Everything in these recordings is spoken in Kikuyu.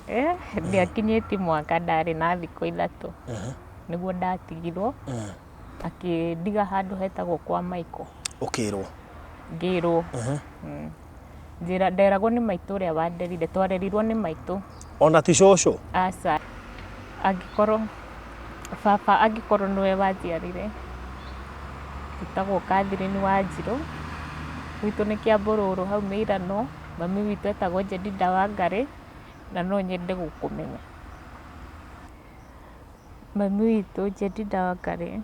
Eh, ndiakinyĩtie mwaka ndarĩ na thikũ 3 nĩguo ndatigirwo akĩndiga handũ hetagwo kwa Michael. Ũkĩrwo? Ngĩrwo. Njĩra nderagwo nĩ maitũ ũrĩa wanderire, twarerirwo nĩ maitũ. Ona ti cũcũ? Aca. Angĩkorwo baba angĩkorwo nĩwe wanjiarire, njĩtagwo Catherine Wanjirũ, gwitũ nĩ Kĩambũrũrũ hau Mĩirano, mami witũ etagwo Jedida Wangarĩ, na no nyende gũkũmenya. Mami witũ Jedida Wangarĩ,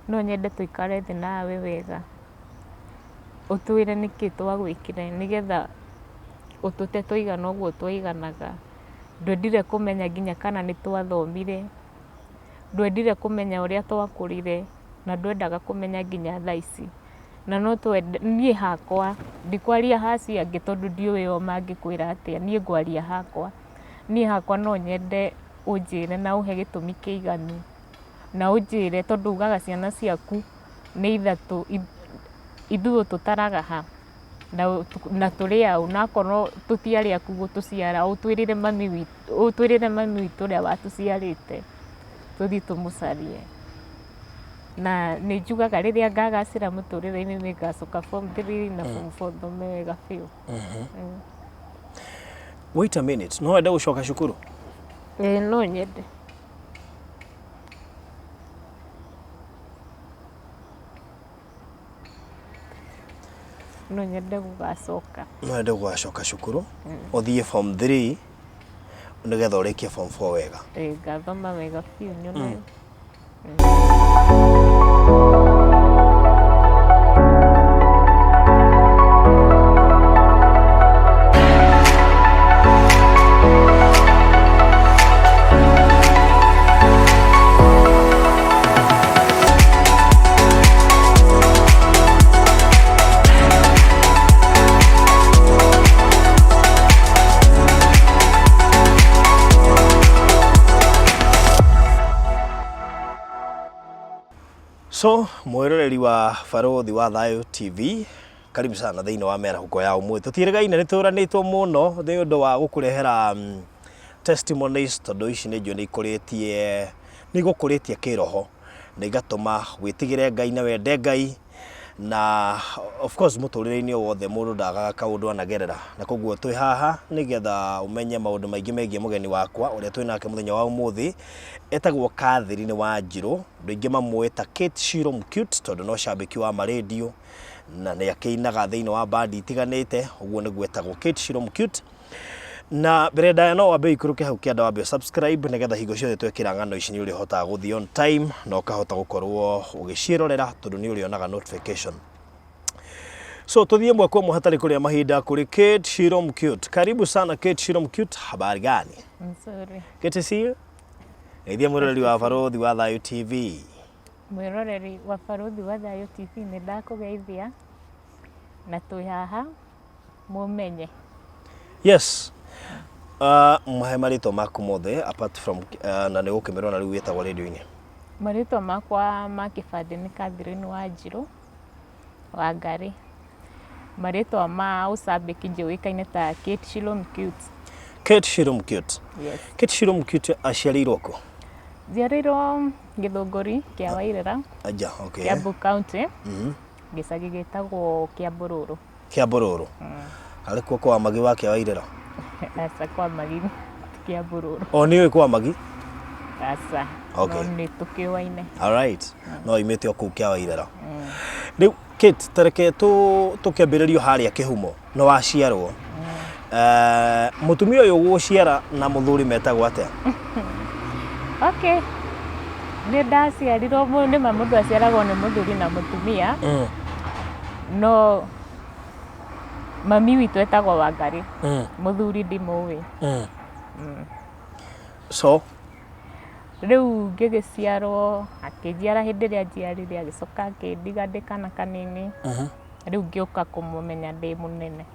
no nyende tũikare thĩ nawe wega, ũtwĩre nĩkĩ twagwĩkire nĩgetha ũtũte twaigana ũguo twaiganaga. Ndwendire kũmenya nginya kana nĩ twathomire, ndwendire kũmenya ũrĩa twakũrire, na ndwendaga kũmenya nginya thaa ici. Na no twende, niĩ hakwa, ndikwaria ha acio angĩ tondũ ndiũĩ o mangĩkwĩra atĩa, niĩ ngwaria hakwa. Niĩ hakwa no nyende ũnjĩre na ũhe gĩtũmi kĩiganu, na ũnjĩre tondũ ugaga ciana ciaku nĩ ithatũ, ithuĩ ũtũtaraga ha? Na tũrĩ aũ? Na akorwo tũtiarĩ aku gũtũciara, ũtwĩrĩre mami witũ, ũtwĩrĩre mami witũ ũrĩa watũciarĩte, tũthiĩ tũmũcarie. Na nĩ njugaga rĩrĩa ngagacĩra mũtũrĩre-inĩ nĩ ngacoka form 3 na form 4 thome wega biũ. Wait a minute, no wende gũcoka cukuru? Ĩĩ no nyende. No nyende gũgacoka. No wende gũgacoka cukuru, ũthiĩ form 3 nĩgetha ũrĩkie form 4 wega. Ĩĩ ngathoma wega biũ nyone. So mwĩroreri wa Barũthi wa Thayũ TV, karibu sana thĩinĩ wa mĩarahũko ya ũmũthĩ. Tũtiĩrĩgaine nĩ tũranĩtwo mũno nĩ ũndũ wa gũkũrehera testimonies tondũ ici nĩ njũĩ nĩ ikũrĩtie nĩ igũkũrĩtie kĩroho na igatũma wĩtigĩre Ngai na wende Ngai na of course mũtũrĩre-inĩ o wothe mũndũ ndagaga kaũndũ anagerera na koguo twĩ haha nĩgetha ũmenye maũndũ maingĩ megiĩ mũgeni wakwa ũrĩa twĩ nake mũthenya wa ũmũthĩ etagwo Catherine Wanjirũ andũ aingĩ mamũĩ ta Kate Shiro Cute tondũ no cambĩki wa marendio na nĩ akĩinaga thĩinĩ wa bandi itiganĩte ũguo nĩguo etagwo Kate Shiro Cute na mbere ndaya no wambe ũikũrũke hau kĩanda wambe subscribe nĩgetha hingo ciothe twekĩra ng'ano ici nĩ ũrĩhotaga gũthiĩ on time na ũkahota gũkorwo ũgĩciĩrorera tondũ nĩ ũrĩonaga notification. So tũthiĩ ĩmwe kwa ĩmwe hatarĩ kũrĩa mahinda kũrĩ Kate Shiro Cute. Karibu sana Kate Shiro Cute, habari gani? Nzuri. Good to see you. Geithia mwĩroreri wa Barũthi wa Thayũ TV. Mwĩroreri wa Barũthi wa Thayũ TV nĩ ndakũgeithia na twĩ haha mũmenye. Yes. Mahe marĩtwa maku mothe apart from na nĩ ũgũkĩmerwo na rĩu wĩtagwo radio-inĩ. Marĩtwa makwa ma kĩbandĩ nĩ Catherine Wanjirũ Wangarĩ. Marĩtwa ma ũcambĩki njũĩkaine ta Kate Shilom Cute. Kate Shilom Cute. Yes. Kate Shilom Cute aciarĩirwo kũ? Njiarĩirwo Gĩthũngũri kĩa Wairĩra. Aja, okay. Kiambu County. Gĩcagi gĩtagwo Kĩambũrũrũ. Kĩambũrũrũ? Arĩ kuo kwa Magi wa Kĩawairĩra? Aca kwa Magi ti Kĩambũrũrũ. O nĩ ũĩ kwa Magi? Aca. Okay. No nĩ tũkĩũaine. All right. No oimĩte o kũu Kĩawairĩra. Rĩu Kate, ta reke tũkĩambĩrĩrio harĩa kĩhumo nĩ waciarwo. Mũtumia ũyũ ũgũciara na mũthuri metagwo atĩa? Okay. Nĩ ndaciarirwo, nĩ ma mũndũ aciaragwo nĩ mũthuri na mũtumia. No mami witũ etagwo Wangarĩ. Mũthuri ndimũĩ. So? Rĩu ngĩgĩciarwo, akĩnjiara hĩndĩ ĩrĩa anjiarire, agĩcoka akĩndiga ndĩ kana kanini. Rĩu ngĩũka kũmũmenya ndĩ mũnene.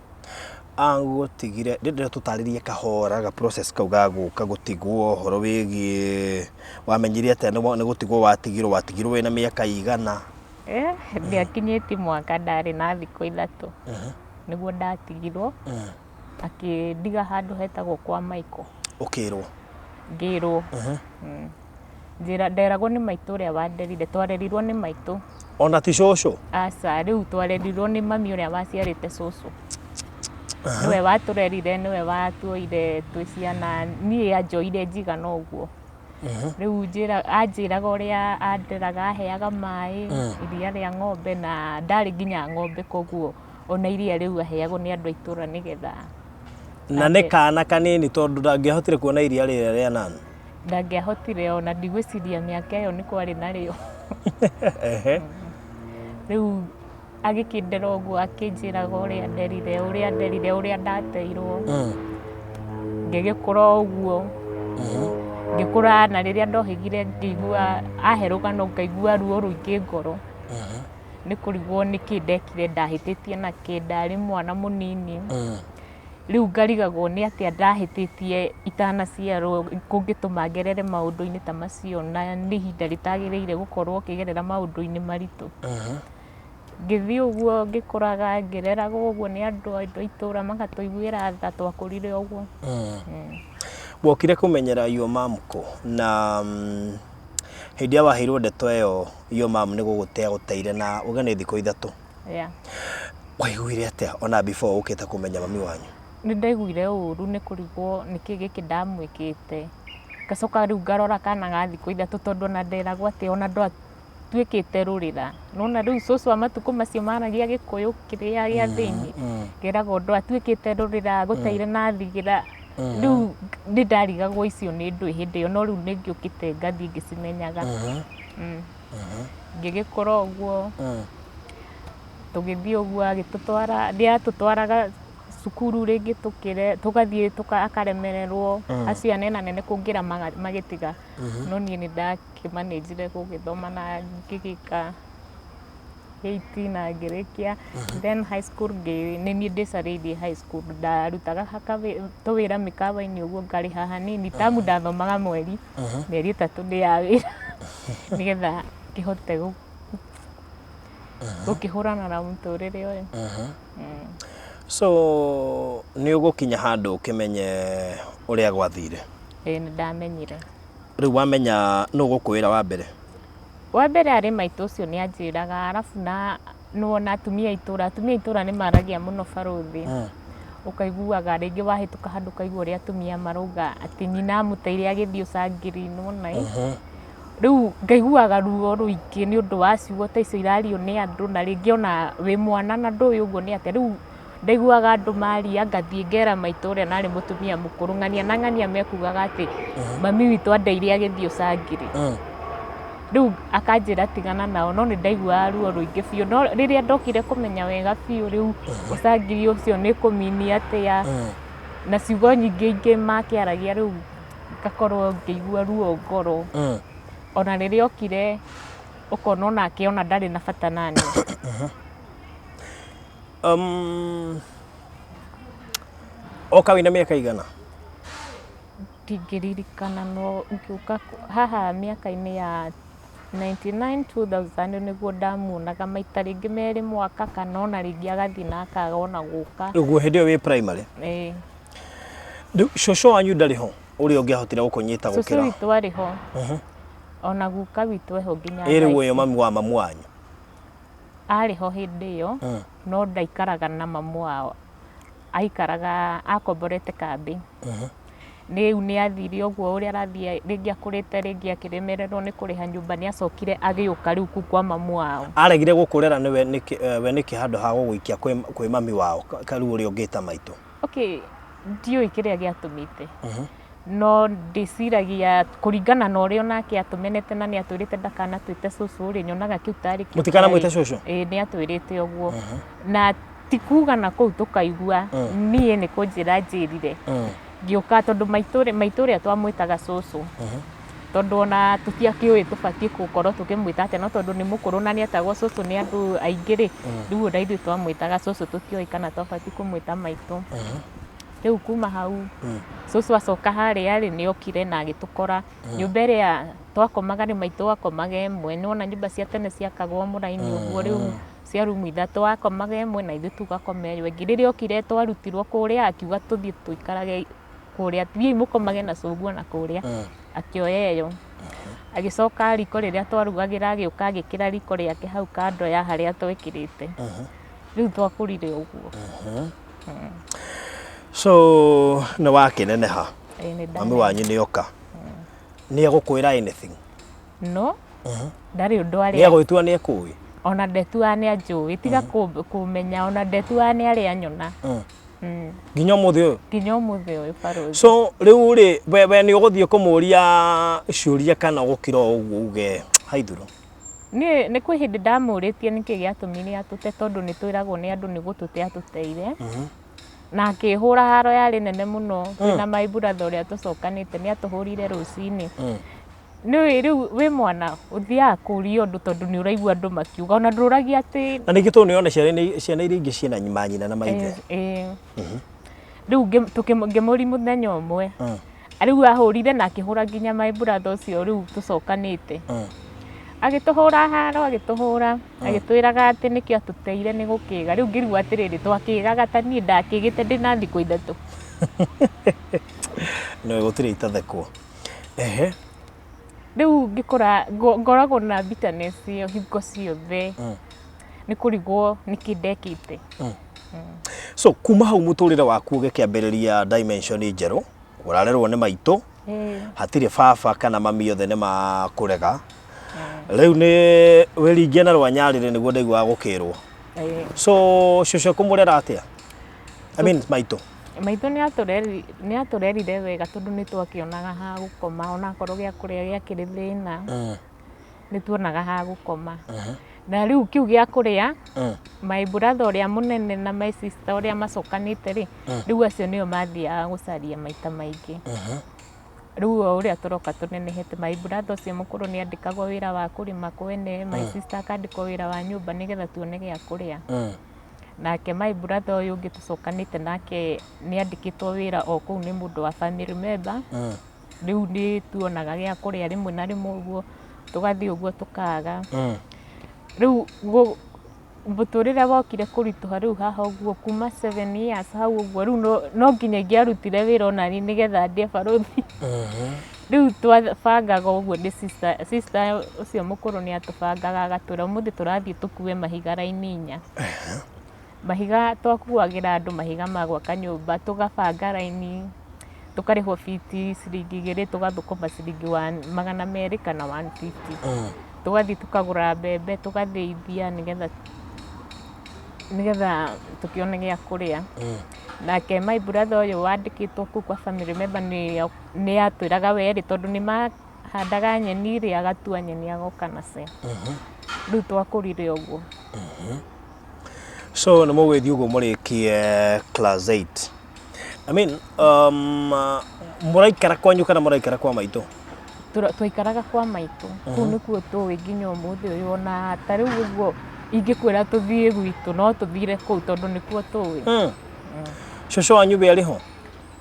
Agũtigire, ndĩrenda tũtarĩrie kahora ga process kau ga gũka gũtigwo, ũhoro wĩgiĩ wamenyire atĩa nĩ gũtigwo watigirwo, watigirwo wĩna mĩaka igana? Ndiakinyĩtie mwaka ndarĩ na thikũ 3 nĩguo ndatigirwo. Akĩndiga handũ hetagwo kwa Michael. Ũkĩrwo? Ngĩrwo. Njĩra nderagwo nĩ maitũ ũrĩa wanderire, twarerirwo nĩ maitũ. Ona ti cũcũ? Aca, rĩu twarerirwo nĩ mami ũrĩa waciarĩte cũcũ. Nĩwe watũrerire, nĩwe watuoire twĩ ciana, niĩ anjoire njigana ũguo. Rĩu njĩra, anjĩraga ũrĩa anderaga, aheaga maĩ, iria rĩa ng'ombe na ndarĩ nginya ng'ombe koguo ona iria rĩu aheagwo nĩ andũ a itũra nĩgetha Na nĩ kana kanini tondũ ndangĩahotire kuona iria rĩrĩa rĩa nani. Ndangĩahotire ona ndigwĩciria mĩaka ĩyo nĩ kwarĩ narĩo. Rĩu agĩkĩndera ũguo akĩnjĩraga ũrĩa nderire, ũrĩa nderire, ũrĩa ndateirwo. Ngĩgĩkũra o ũguo. Ngĩkũra na rĩrĩa ndohĩgire ngĩigua ahe rũgano ngaigua ruo rũingĩ ngoro. Nĩ kũrigwo nĩkĩ ndekire, ndahĩtĩtie nakĩ, ndarĩ mwana mũnini. Rĩu ngarigagwo nĩ atĩa ndahĩtĩtie itanaciarwo kũngĩtũma ngerere maũndũ-inĩ ta macio na nĩ ihinda rĩtagĩrĩire gũkorwo ũkĩgerera maũndũ-inĩ maritũ. Ngĩthiĩ ũguo ngĩkũraga ngĩreragwo ũguo nĩ andũ a itũra magatũiguĩra tha twakũrire ũguo. Wokire kũmenyera your mom kũ? Na hĩndĩ ĩrĩa waheirwo ndeto ĩyo your mom nĩ gũgũte agũteire na uge nĩ thikũ ithatũ. Yeah. Waiguire atĩa ona before ũkĩte kũmenya mami wanyu? Nĩ ndaiguire ũru nĩ kũrigwo nĩkĩ gĩkĩ ndamwĩkĩte. Ngacoka rĩu ngarora kana ga thikũ ithatũ tondũ ona nderagwo atĩ ona ndwatuĩkĩte rũrĩra. Nĩwona rĩu cũcũ wa matukũ macio maragia gĩkũyũ kĩrĩa gĩa thĩiniĩ. Ngeragwo ndwatuĩkĩte rũrĩra, agũteire na thigĩra. Rĩu nĩ ndarigagwo icio nĩ ndũĩ hĩndĩ ĩyo no rĩu nĩ ngĩũkĩte ngathiĩ ngĩcimenyaga. Ngĩgĩkũra ũguo, tũgĩthiĩ ũguo agĩtũtwara, nĩ atũtwaraga cukuru rĩngĩ tũkĩre, tũgathiĩ akaremererwo, acio anenanene kũngĩra magĩtiga, no niĩ nĩ ndakĩmanĩnjire gũgĩthoma na ngĩgĩka eight na ngĩrĩkia, then high school nĩ niĩ ndĩcarĩirie high school, ndarutaga tũwĩra mĩkawa-inĩ ũguo ngarĩha hanini, tamu ndathomaga mweri, mĩeri 3 ndĩ ya wĩra nĩgetha ngĩhote gũkĩhũrana na mũtũrĩre ũyũ. So nĩ ũgũkinya handũ ũkĩmenye ũrĩa gwathire? Ĩĩ nĩ ndamenyire. Rĩu wamenya nũ ũgũkwĩra wa mbere? Wa mbere arĩ maitũ ũcio nĩ anjĩraga, arabu na nĩwona atumia a itũra, atumia a itũra nĩ maragia mũno barũthi. Ũkaiguaga rĩngĩ wahĩtũka handũ ũkaigua ũrĩa atumia marauga atĩ nyina amũteire agĩthiĩ ũcangiri, nĩwona ĩ. Rĩu ngaiguaga ruo rũingĩ nĩ ũndũ wa ciugo ta icio irario nĩ andũ na rĩngĩ ona wĩ mwana na ndũĩ ũguo nĩ atĩa. Rĩu ndaiguaga andũ maria ngathiĩ ngera maitũ ũrĩa narĩ mũtumia mũkũrũ ng'ania na ng'ania mekugaga atĩ mami witũ andeire agĩthiĩ ũcangiri. Rĩu akanjĩra tigana nao no nĩ ndaiguaga ruo rũingĩ biũ. No rĩrĩa ndokire kũmenya wega biũ rĩu ũcangiri ũcio nĩ kũmini atĩa na ciugo nyingĩ ingĩ makĩaragia rĩu ngakorwo ngĩigua ruo ngoro. Ona rĩrĩa okire ũkona onake ona ndarĩ na bata naniĩ. Oka wĩna mĩaka igana? Ndingĩririkana no ngĩũka haha mĩaka-inĩ ya 99 2000 nĩguo ndamuonaga maita rĩngĩ merĩ mwaka kana ona rĩngĩ agathiĩ na akaga ona gũka. Ũguo hĩndĩ ĩyo wĩ primary? Ĩĩ. Rĩu cũcũ wanyu ndarĩ ho ũrĩa ũngĩahotire gũkũnyita Cũcũ gũkĩra? witũ arĩ ho. Ona guka witũ eho nginya Ĩ rĩu thaa ũyũ ici. mami wa mamu wanyu? Arĩ ho hĩndĩ ĩyo no ndaikaraga na mamu wao. Aikaraga akomborete kambĩ. Rĩu nĩ athire ũguo ũrĩa arathiĩ rĩngĩ akũrĩte rĩngĩ akĩremererwo nĩ kũrĩha nyũmba nĩ acokire agĩũka rĩu kũu kwa mamu wao. Aregire gũkũrera nĩwe nĩkĩ, we nĩkĩ handũ ha gũgũikia kwĩ mami wao rĩu ũrĩa ũngĩta maitũ? Okay, ndiũĩ kĩrĩa gĩatũmĩte. No ndĩciragia kũringana na ũrĩa onake atũmenete na nĩ atwĩrĩte ndakanatwĩte cũcũ rĩ, nyonaga kĩu tarĩ kĩo Mũtikanamwĩte cũcũ? Ĩĩ nĩ atwĩrĩte ũguo. Na ti kuga na kũu tũkaigua, niĩ nĩ kũnjĩra anjĩrire. Ngĩũka tondũ maitũ ũrĩa twamwĩtaga cũcũ. Tondũ ona tũtiakĩũĩ tũbatiĩ gũkorwo tũkĩmwĩta atĩa, no tondũ nĩ mũkũrũ na nĩ etagwo cũcũ nĩ andũ aingĩ rĩ, rĩu ona ithuĩ twamwĩtaga cũcũ tũtiũĩ kana twabatiĩ kũmwĩta maitũ. Rĩu kuma hau cũcũ acoka harĩa rĩ, nĩ okire na agĩtũkora. Nyũmba ĩrĩa twakomaga rĩ, maitũ akomaga ĩmwe. Nĩ wona nyũmba cia tene ciakagwo mũraini ũguo, rĩu. Cia rumu ithatũ, akomaga ĩmwe na ithuĩ tũgakoma ĩyo ĩngĩ. Rĩrĩa okire twarutirwo kũrĩa akiuga tũthiĩ tũikarage kũrĩa, thiĩi mũkomage na cũguo na kũrĩa, akĩoya ĩyo. Agĩcoka riko rĩrĩa twarugagĩra agĩũka agĩkĩra riko rĩake hau kando ya harĩa twekĩrĩte. Rĩu twakũrire ũguo. So nĩ wakĩneneha? Ĩĩ, nĩ Mami ndaneneha. wanyu nĩ oka, nĩ egũkwĩra anything? No, ndarĩ ũndũ Nĩ arĩa egwĩtua nĩ ekũĩ? Ona ndetuaga nĩ anjũĩ, tiga kũmenya, ona ndetuaga nĩ arĩa anyona. Nginya ũmũthĩ ũyũ? Nginya ũmũthĩ ũyũ, barũthi. So rĩu rĩ, we nĩ ũgũthiĩ kũmũria ciũria kana ũgũkira o ũguo uge haithuru? Niĩ nĩ kwĩ hĩndĩ ndamũrĩtie nĩkĩ gĩatũmire atũte, tondũ nĩ twĩragwo nĩ andũ nĩ gũtũte atũteire, na akĩhũra haro yarĩ nene mũno twĩna my brother ũrĩa tũcokanĩte, nĩ atũhũrire rũcinĩ. Nĩũĩ rĩu wĩ mwana ũthiaga kũria ũndũ tondũ nĩ ũraigua andũ makiuga, ona ndũragia atĩ Na ningĩ tondũ nĩona ciana iria ingĩ ciĩna manyina na maithe. Ĩĩ. Rĩu ngĩmũri mũthenya ũmwe rĩu ahũrire na akĩhũra nginya my brother ũcio rĩu tũcokanĩte, agĩtũhũra haro, agĩtũhũra, agĩtwĩraga atĩ nĩkĩo atũteire nĩ gũkĩga. Rĩu ngĩrigwo atĩrĩrĩ, twakĩgaga ta niĩ ndakĩgĩte ndĩna thikũ 3. No gũtirĩ itathekwo. Ehe. Rĩu ngĩkũra ngoragwo na bitterness ĩyo hingo ciothe, nĩ kũrigwo nĩkĩ ndekĩte. So kuma hau mũtũrĩre waku ũgĩkĩambĩrĩria dimension njerũ, ũrarerwo nĩ maitũ, hatirĩ baba kana mami, othe nĩ makũrega. Rĩu nĩ wĩringie na rwa nyarĩrĩ nĩguo ndaiguaga gũkĩrwo. So cũcũ ekũmũrera atĩa? I mean maitũ. Maitũ nĩ atũrerire wega, tondũ nĩ twakĩonaga ha gũkoma, onakorwo gĩa kũrĩa gĩakĩrĩ thĩna, nĩ tuonaga ha gũkoma. Na rĩu kĩu gĩa kũrĩa, my brother ũrĩa mũnene na my sister ũrĩa macokanĩte rĩ, rĩu acio nĩo mathiaga gũcaria maita maingĩ. Rĩu o ũrĩa tũroka tũnenehete, my brother ũcio mũkũrũ nĩ andĩkagwo wĩra wa kũrĩma kwene, my sister akandĩkwo wĩra wa nyũmba nĩgetha tuone gĩa kũrĩa. Nake my brother ũyũ ũngĩ tũcokanĩte nake nĩ andĩkĩtwo wĩra o kũu nĩ mũndũ wa family member. Rĩu nĩ tuonaga gĩa kũrĩa rĩmwe na rĩmwe ũguo, tũgathiĩ ũguo tũkaga. Rĩu mũtũrĩre wokire kũritũha rĩu haha ũguo kuma 7 years hau ũguo, rĩu no nginya ingĩarutire wĩra onani nĩgetha ndĩe, barũthi. Rĩu twabangaga ũguo nĩ sister ũcio mũkũrũ nĩ atũbangaga, agatwĩra ũmũthĩ tũrathiĩ tũkue mahiga raini 4. Mahiga twakuagĩra andũ mahiga ma gwaka nyũmba, tũgabanga raini, tũkarĩhwo biti ciringi 2, tũgathũkũma ciringi 200 kana 150. Tũgathiĩ tũkagũra mbembe, tũgathĩithia nĩgetha tũkĩone gĩa kũrĩa. Nake my brother ũyũ wandĩkĩtwo kũu kwa family member nĩ atwĩraga werĩ, tondũ nĩ mahandaga nyeni rĩ, agatua nyeni agoka nacio. Rĩu twakũrire ũguo. So nĩ mũgũgĩthiĩ ũguo mũrĩkie class 8. I mean, mũraikara kwanyu kana mũraikara kwa maitũ? Twaikaraga kwa maitũ, kũu nĩkuo tũĩ nginya ũmũthĩ ũyũ. Ona ta rĩu ũguo ingĩkwĩra tũthiĩ gwitũ, no tũthire kũu tondũ nĩkuo tũĩ. Cũcũ wanyu we arĩ ho?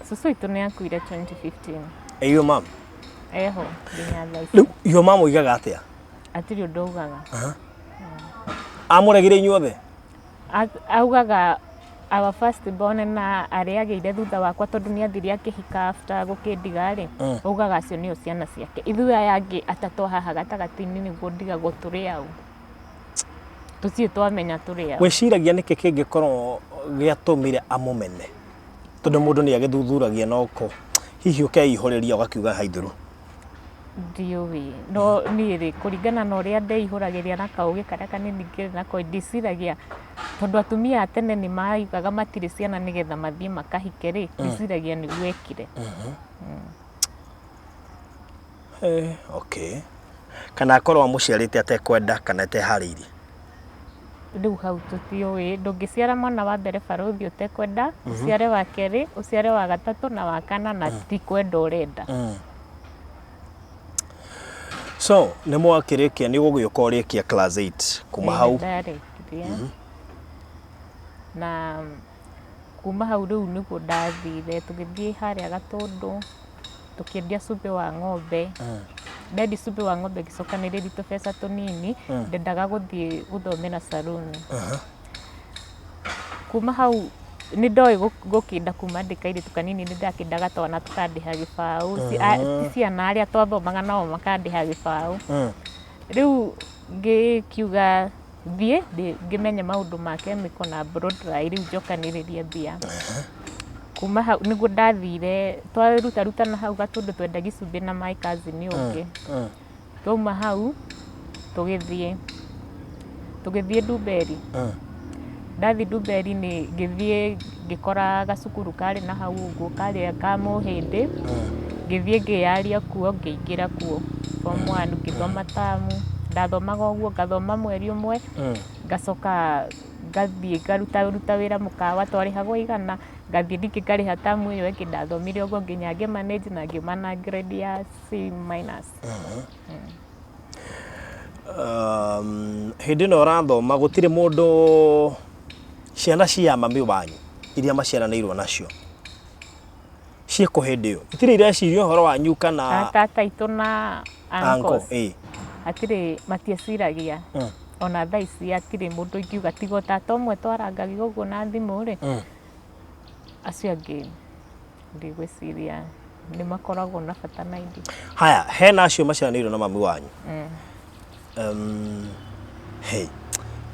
Cũcũ witũ nĩ akuire 2015. Ĩ your mom? Eho nginya thaa ici. Rĩu your mom oigaga atĩa? Hatirĩ ũndũ augaga. Amũregire inyuothe? Augaga our first born na arĩa agĩire thutha wakwa, tondũ nĩ athire akĩhika after gũkĩndiga rĩ, augaga acio nĩo ciana ciake. Ithuĩ aya angĩ atatũ a haha gatagatĩ-inĩ nĩguo ndigagwo tũrĩ au, tũtirĩ twamenya tũrĩ au. Wĩciragia nĩkĩ kĩngĩkorwo gĩatũmire amũmene? Tondũ mũndũ nĩ agĩthuthuragia noko hihi ũkeihũrĩria ũgakiuga haithũrũ. Ndiũĩ, no niĩ rĩ, kũringana na ũrĩa ndeihũragĩria na kaũgĩ karĩa kanini ngĩrĩ nako, ndiciragia tondũ atumia a tene nĩ maugaga matirĩ ciana nĩgetha mathiĩ makahike rĩ, ndiciragia nĩguo ekire. Okay, kana akorwo amũciarĩte atekwenda kana ateharĩirie? Rĩu hau tũtiũĩ. Ndũngĩciara mwana wa mbere, barũthi, ũtekwenda, ũciare wa kerĩ, ũciare wa gatatũ na wa kana na ti kwenda ũrenda. So nĩ mwakĩrĩkia, nĩ ũgũgĩũka ũrĩkia class 8 kuma Ĩĩ, hau? Nĩndarĩkirie, na kuma hau rĩu nĩguo ndathire, tũgĩthiĩ harĩa Gatũndũ, tũkĩendia cumbĩ wa ng'ombe. Ndendia cumbĩ wa ng'ombe ngĩcokanĩrĩria tũbeca tũnini, ndendaga gũthiĩ gũthomera saruni. Kuma hau nĩ ndoĩ gũkĩnda kuma ndĩ kairĩtu kanini, nĩ ndakĩndaga twana tũkandĩha gĩbaũ, ti ciana, arĩa twathomaga nao makandĩha gĩbaũ. Rĩu ngĩkiuga thiĩ ngĩmenye maũndũ ma chemical na blow dry, rĩu njokanĩrĩrie mbia. Kuma hau nĩguo ndathire twarutarutana hau gatũndũ twendagia cumbĩ na my cousin ũngĩ. Twauma hau tũgĩthiĩ Ndumberi. Ndathiĩ Ndumberi nĩ ngĩthiĩ ngĩkora gacukuru karĩ na hau ũguo karĩ ka Mũhĩndĩ, ngĩthiĩ ngĩyaria kuo, ngĩingĩra kuo form one, ngĩthoma tamu, ndathomaga ũguo ngathoma mweri ũmwe, ngacoka ngathiĩ ngaruta wĩra mũkawa, twarĩhagwo 100, ngathiĩ ningĩ ngarĩha tamu ĩyo ĩngĩ, ndathomire ũguo nginya ngĩ manage na ngiuma na grade ya C minus. Hĩndĩ ĩno ũrathoma gũtirĩ mũndũ, ciana cia mami wanyu iria maciaranĩirwo nacio ciĩkũ hĩndĩ ĩyo? Itirĩ ireciria ũhoro wanyu kana? Tata aitũ na uncle? Uncles. Hatirĩ, matieciragia. Ona thaa ici hatirĩ mũndũ ingiuga tiga o tata ũmwe twarangagia ũguo na thimũ rĩ, acio angĩ ndigwĩciria nĩ makoragwo na bata na ithuĩ. Haya, hena acio maciaranĩirwo na mami wanyu. Hey.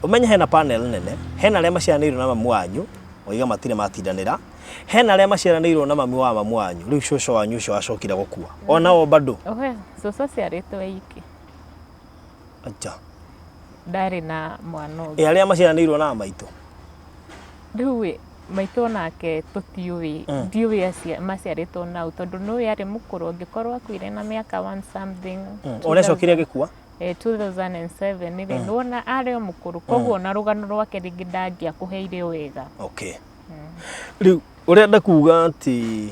Ũmenye hena panel nene, hena arĩa maciaranĩirwo na mami wanyu, oiga matirĩ matindanĩra. Hena arĩa maciaranĩirwo na mami wa mami wanyu, rĩu cũcũ wanyu ũcio wacokire gũkua. Ona o bado. Ohe, cũcũ aciarĩtwo e iki. Acha. Ndarĩ na mwana ũngĩ. Ĩ arĩa maciaranĩirwo na maitũ? Rĩu ĩ, maitũ onake tũtiũĩ, ndiũĩ maciarĩtwo nau, tondũ nĩũĩ arĩ mũkũrũ, angĩkorwo akuire na mĩaka one something. Ona acokire agĩkua? 2007 rĩ, nĩwona arĩ o mũkũrũ, koguo ona rũgano rwake rĩngĩ ndangĩakũheire wega. Okay. Rĩu ũrenda kuga atĩ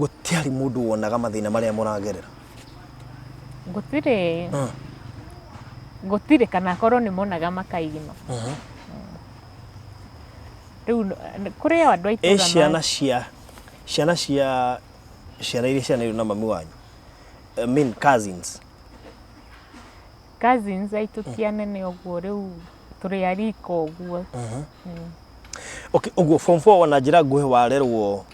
gũtiarĩ mũndũ wonaga mathĩna marĩa mũragerera? Gũtirĩ. Gũtirĩ, kana akorwo nĩ monaga makaigino. Rĩu kũrĩ o andũ a Ĩ itũra. Ciana cia ciana iria ciaranĩirwo na mami wanyu? I mean cousins. Cousins aitũ ti anene ũguo, rĩu tũrĩ a rika ũguo. Okay, ũguo form 4 na njĩra nguhĩ warerwo,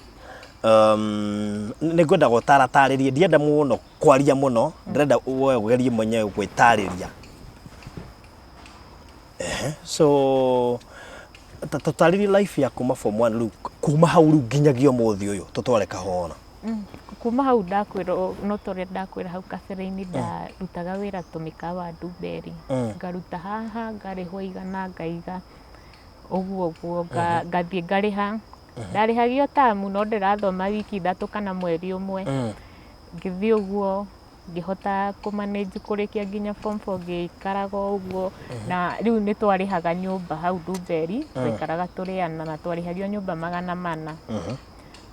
nĩ ngwendaga ũtaratarĩrie, ndienda mũno kwaria mũno, ndĩrenda we ũgerie mwenyewe gwĩtarĩria. Ehe, so ta tũtarĩrie life ya kuma form 1, rĩu kuma hau rĩu nginyagia ũmũthĩ ũyũ, tũtware kahora. Kuma hau ndakwĩra, no ta ũrĩa ndakwĩra hau kabere-inĩ, ndarutaga wĩra tũmĩkawa Ndumberi. Ngaruta haha ngarĩhwo 100, ngaiga ũguo ũguo, ngathiĩ ngarĩha, ndarĩhagio tamu no ndĩrathoma wiki 3 kana mweri ũmwe. Ngĩthiĩ ũguo ngĩhota kũ manage kũrĩkia nginya form 4, ngĩikaraga o ũguo. Na rĩu nĩ twarĩhaga nyũmba hau Ndumberi, twaikaraga tũrĩ ana na twarĩhagio nyũmba 400,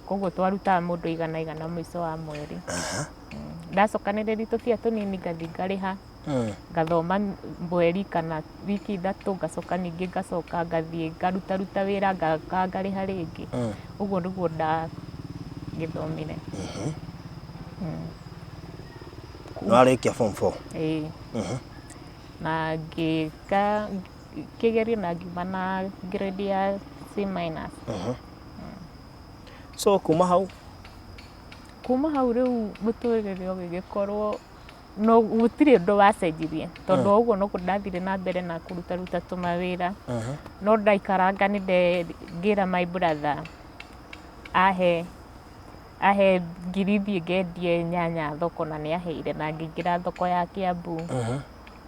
koguo twarutaga mũndũ 100 100 mũico wa mweri. Ndacokanĩrĩria tũbia tũnini ngathiĩ ngarĩha, ngathoma mweri kana wiki 3, ngacoka ningĩ ngacoka ngathiĩ ngarutaruta wĩra, ngaka ngarĩha rĩngĩ. Ũguo nĩguo ndagĩthomire. Nĩ warĩkia form 4? Ĩĩ, na ngĩka kĩgerio na ngiuma na grade ya C minus. So kuma hau? Kuma hau rĩu mũtũrĩre ũgĩgĩkorwo no gũtirĩ ũndũ wacenjirie, tondũ o ũguo noguo ndathire na mbere na kũrutaruta tũmawĩra. No ndaikaranga nĩ ngĩra my brother ahe ngiri thiĩ ngendie nyanya thoko, na nĩ aheire na ngĩingĩra thoko ya Kiambu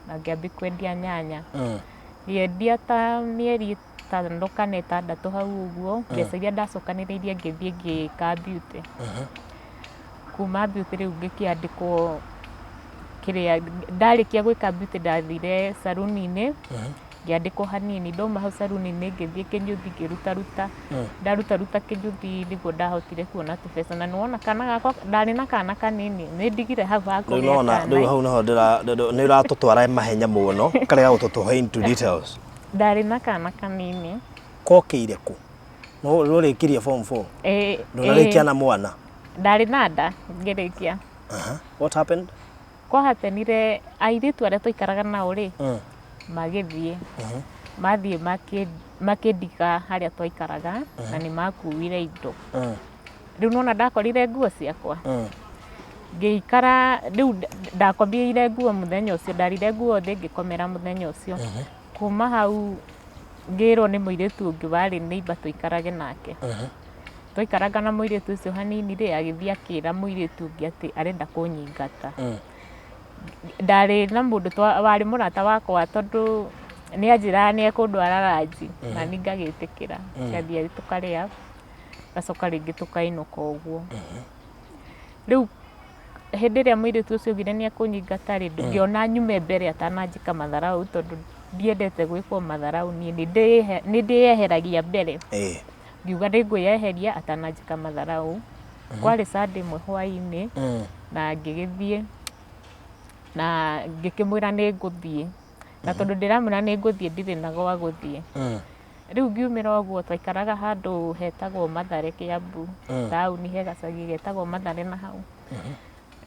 na ngĩambia kwendia nyanya. Ngĩendia ta mĩeri 5 kana 6 hau ũguo, mbeca iria ndacokanĩrĩirie ngĩthiĩ ngĩka beauty. Kuma beauty rĩu ngĩkĩandĩkwo kĩrĩa, ndarĩkia gwĩka beauty ndathire saruni-inĩ ngĩandĩkwo hanini. Ndauma hau saruni-inĩ ngĩthiĩ kĩnyũthi ngĩrutaruta. Ndarutaruta kĩnyũthi nĩguo ndahotire kuona tũbeca, na nĩwona kana gakwa, ndarĩ na kana kanini, nĩ ndigire hau Rĩu hakũgĩa nona kana. Rĩu hau naho nĩ ũratũtwara mahenya mũno, ũkarega gũtũtũhe into details. Ndarĩ na kana kanini. Kokĩire kũ? No ũrĩkirie form 4? Ĩ. Ndũnarĩkia na mwana? Ndarĩ na nda ngĩrĩkia. What happened? Kwahapenire airĩtu arĩa twaikaraga nao rĩ, magĩthiĩ, mathiĩ makĩndiga harĩa twaikaraga na nĩ makuire indo. Rĩu nĩwona ndakorire nguo ciakwa, ngĩikara rĩu ndakomeire nguo mũthenya ũcio, ndarire nguo thĩ ngĩkomera mũthenya ũcio. Kuma hau ngĩrwo nĩ mũirĩtu ũngĩ warĩ neighbour tũikarage nake. Twaikaranga na mũirĩtu ũcio hanini rĩ, agĩthiĩ akĩra mũirĩtu ũngĩ atĩ arenda kũnyingata. Ndarĩ na mũndũ warĩ mũrata wakwa tondũ nĩ anjĩraga nĩ ekũndwara ranji, na niĩ ngagĩtĩkĩra. Tũgathiĩ tũkarĩa, ngacoka rĩngĩ tũkainũka ũguo. Rĩu hĩndĩ ĩrĩa mũirĩtu ũcio augire nĩ ekũnyingata rĩ, ngĩona nyume mbere atananjĩka matharau tondũ ndiendete gwĩkwo matharau niĩ, nĩ ndĩyeheragia mbere. Ngiuga nĩ ngwĩyeheria atananjĩka matharau. Kwarĩ Sunday ĩmwe hwainĩ na ngĩgĩthiĩ na ngĩkĩmwĩra nĩ ngũthiĩ. Na tondũ ndĩramwĩra nĩ ngũthiĩ ndirĩ na gwa gũthiĩ. Rĩu ngiumĩra ũguo twaikaraga handũ hetagwo Mathare Kĩambu, taũni he gacagi getagwo Mathare na hau.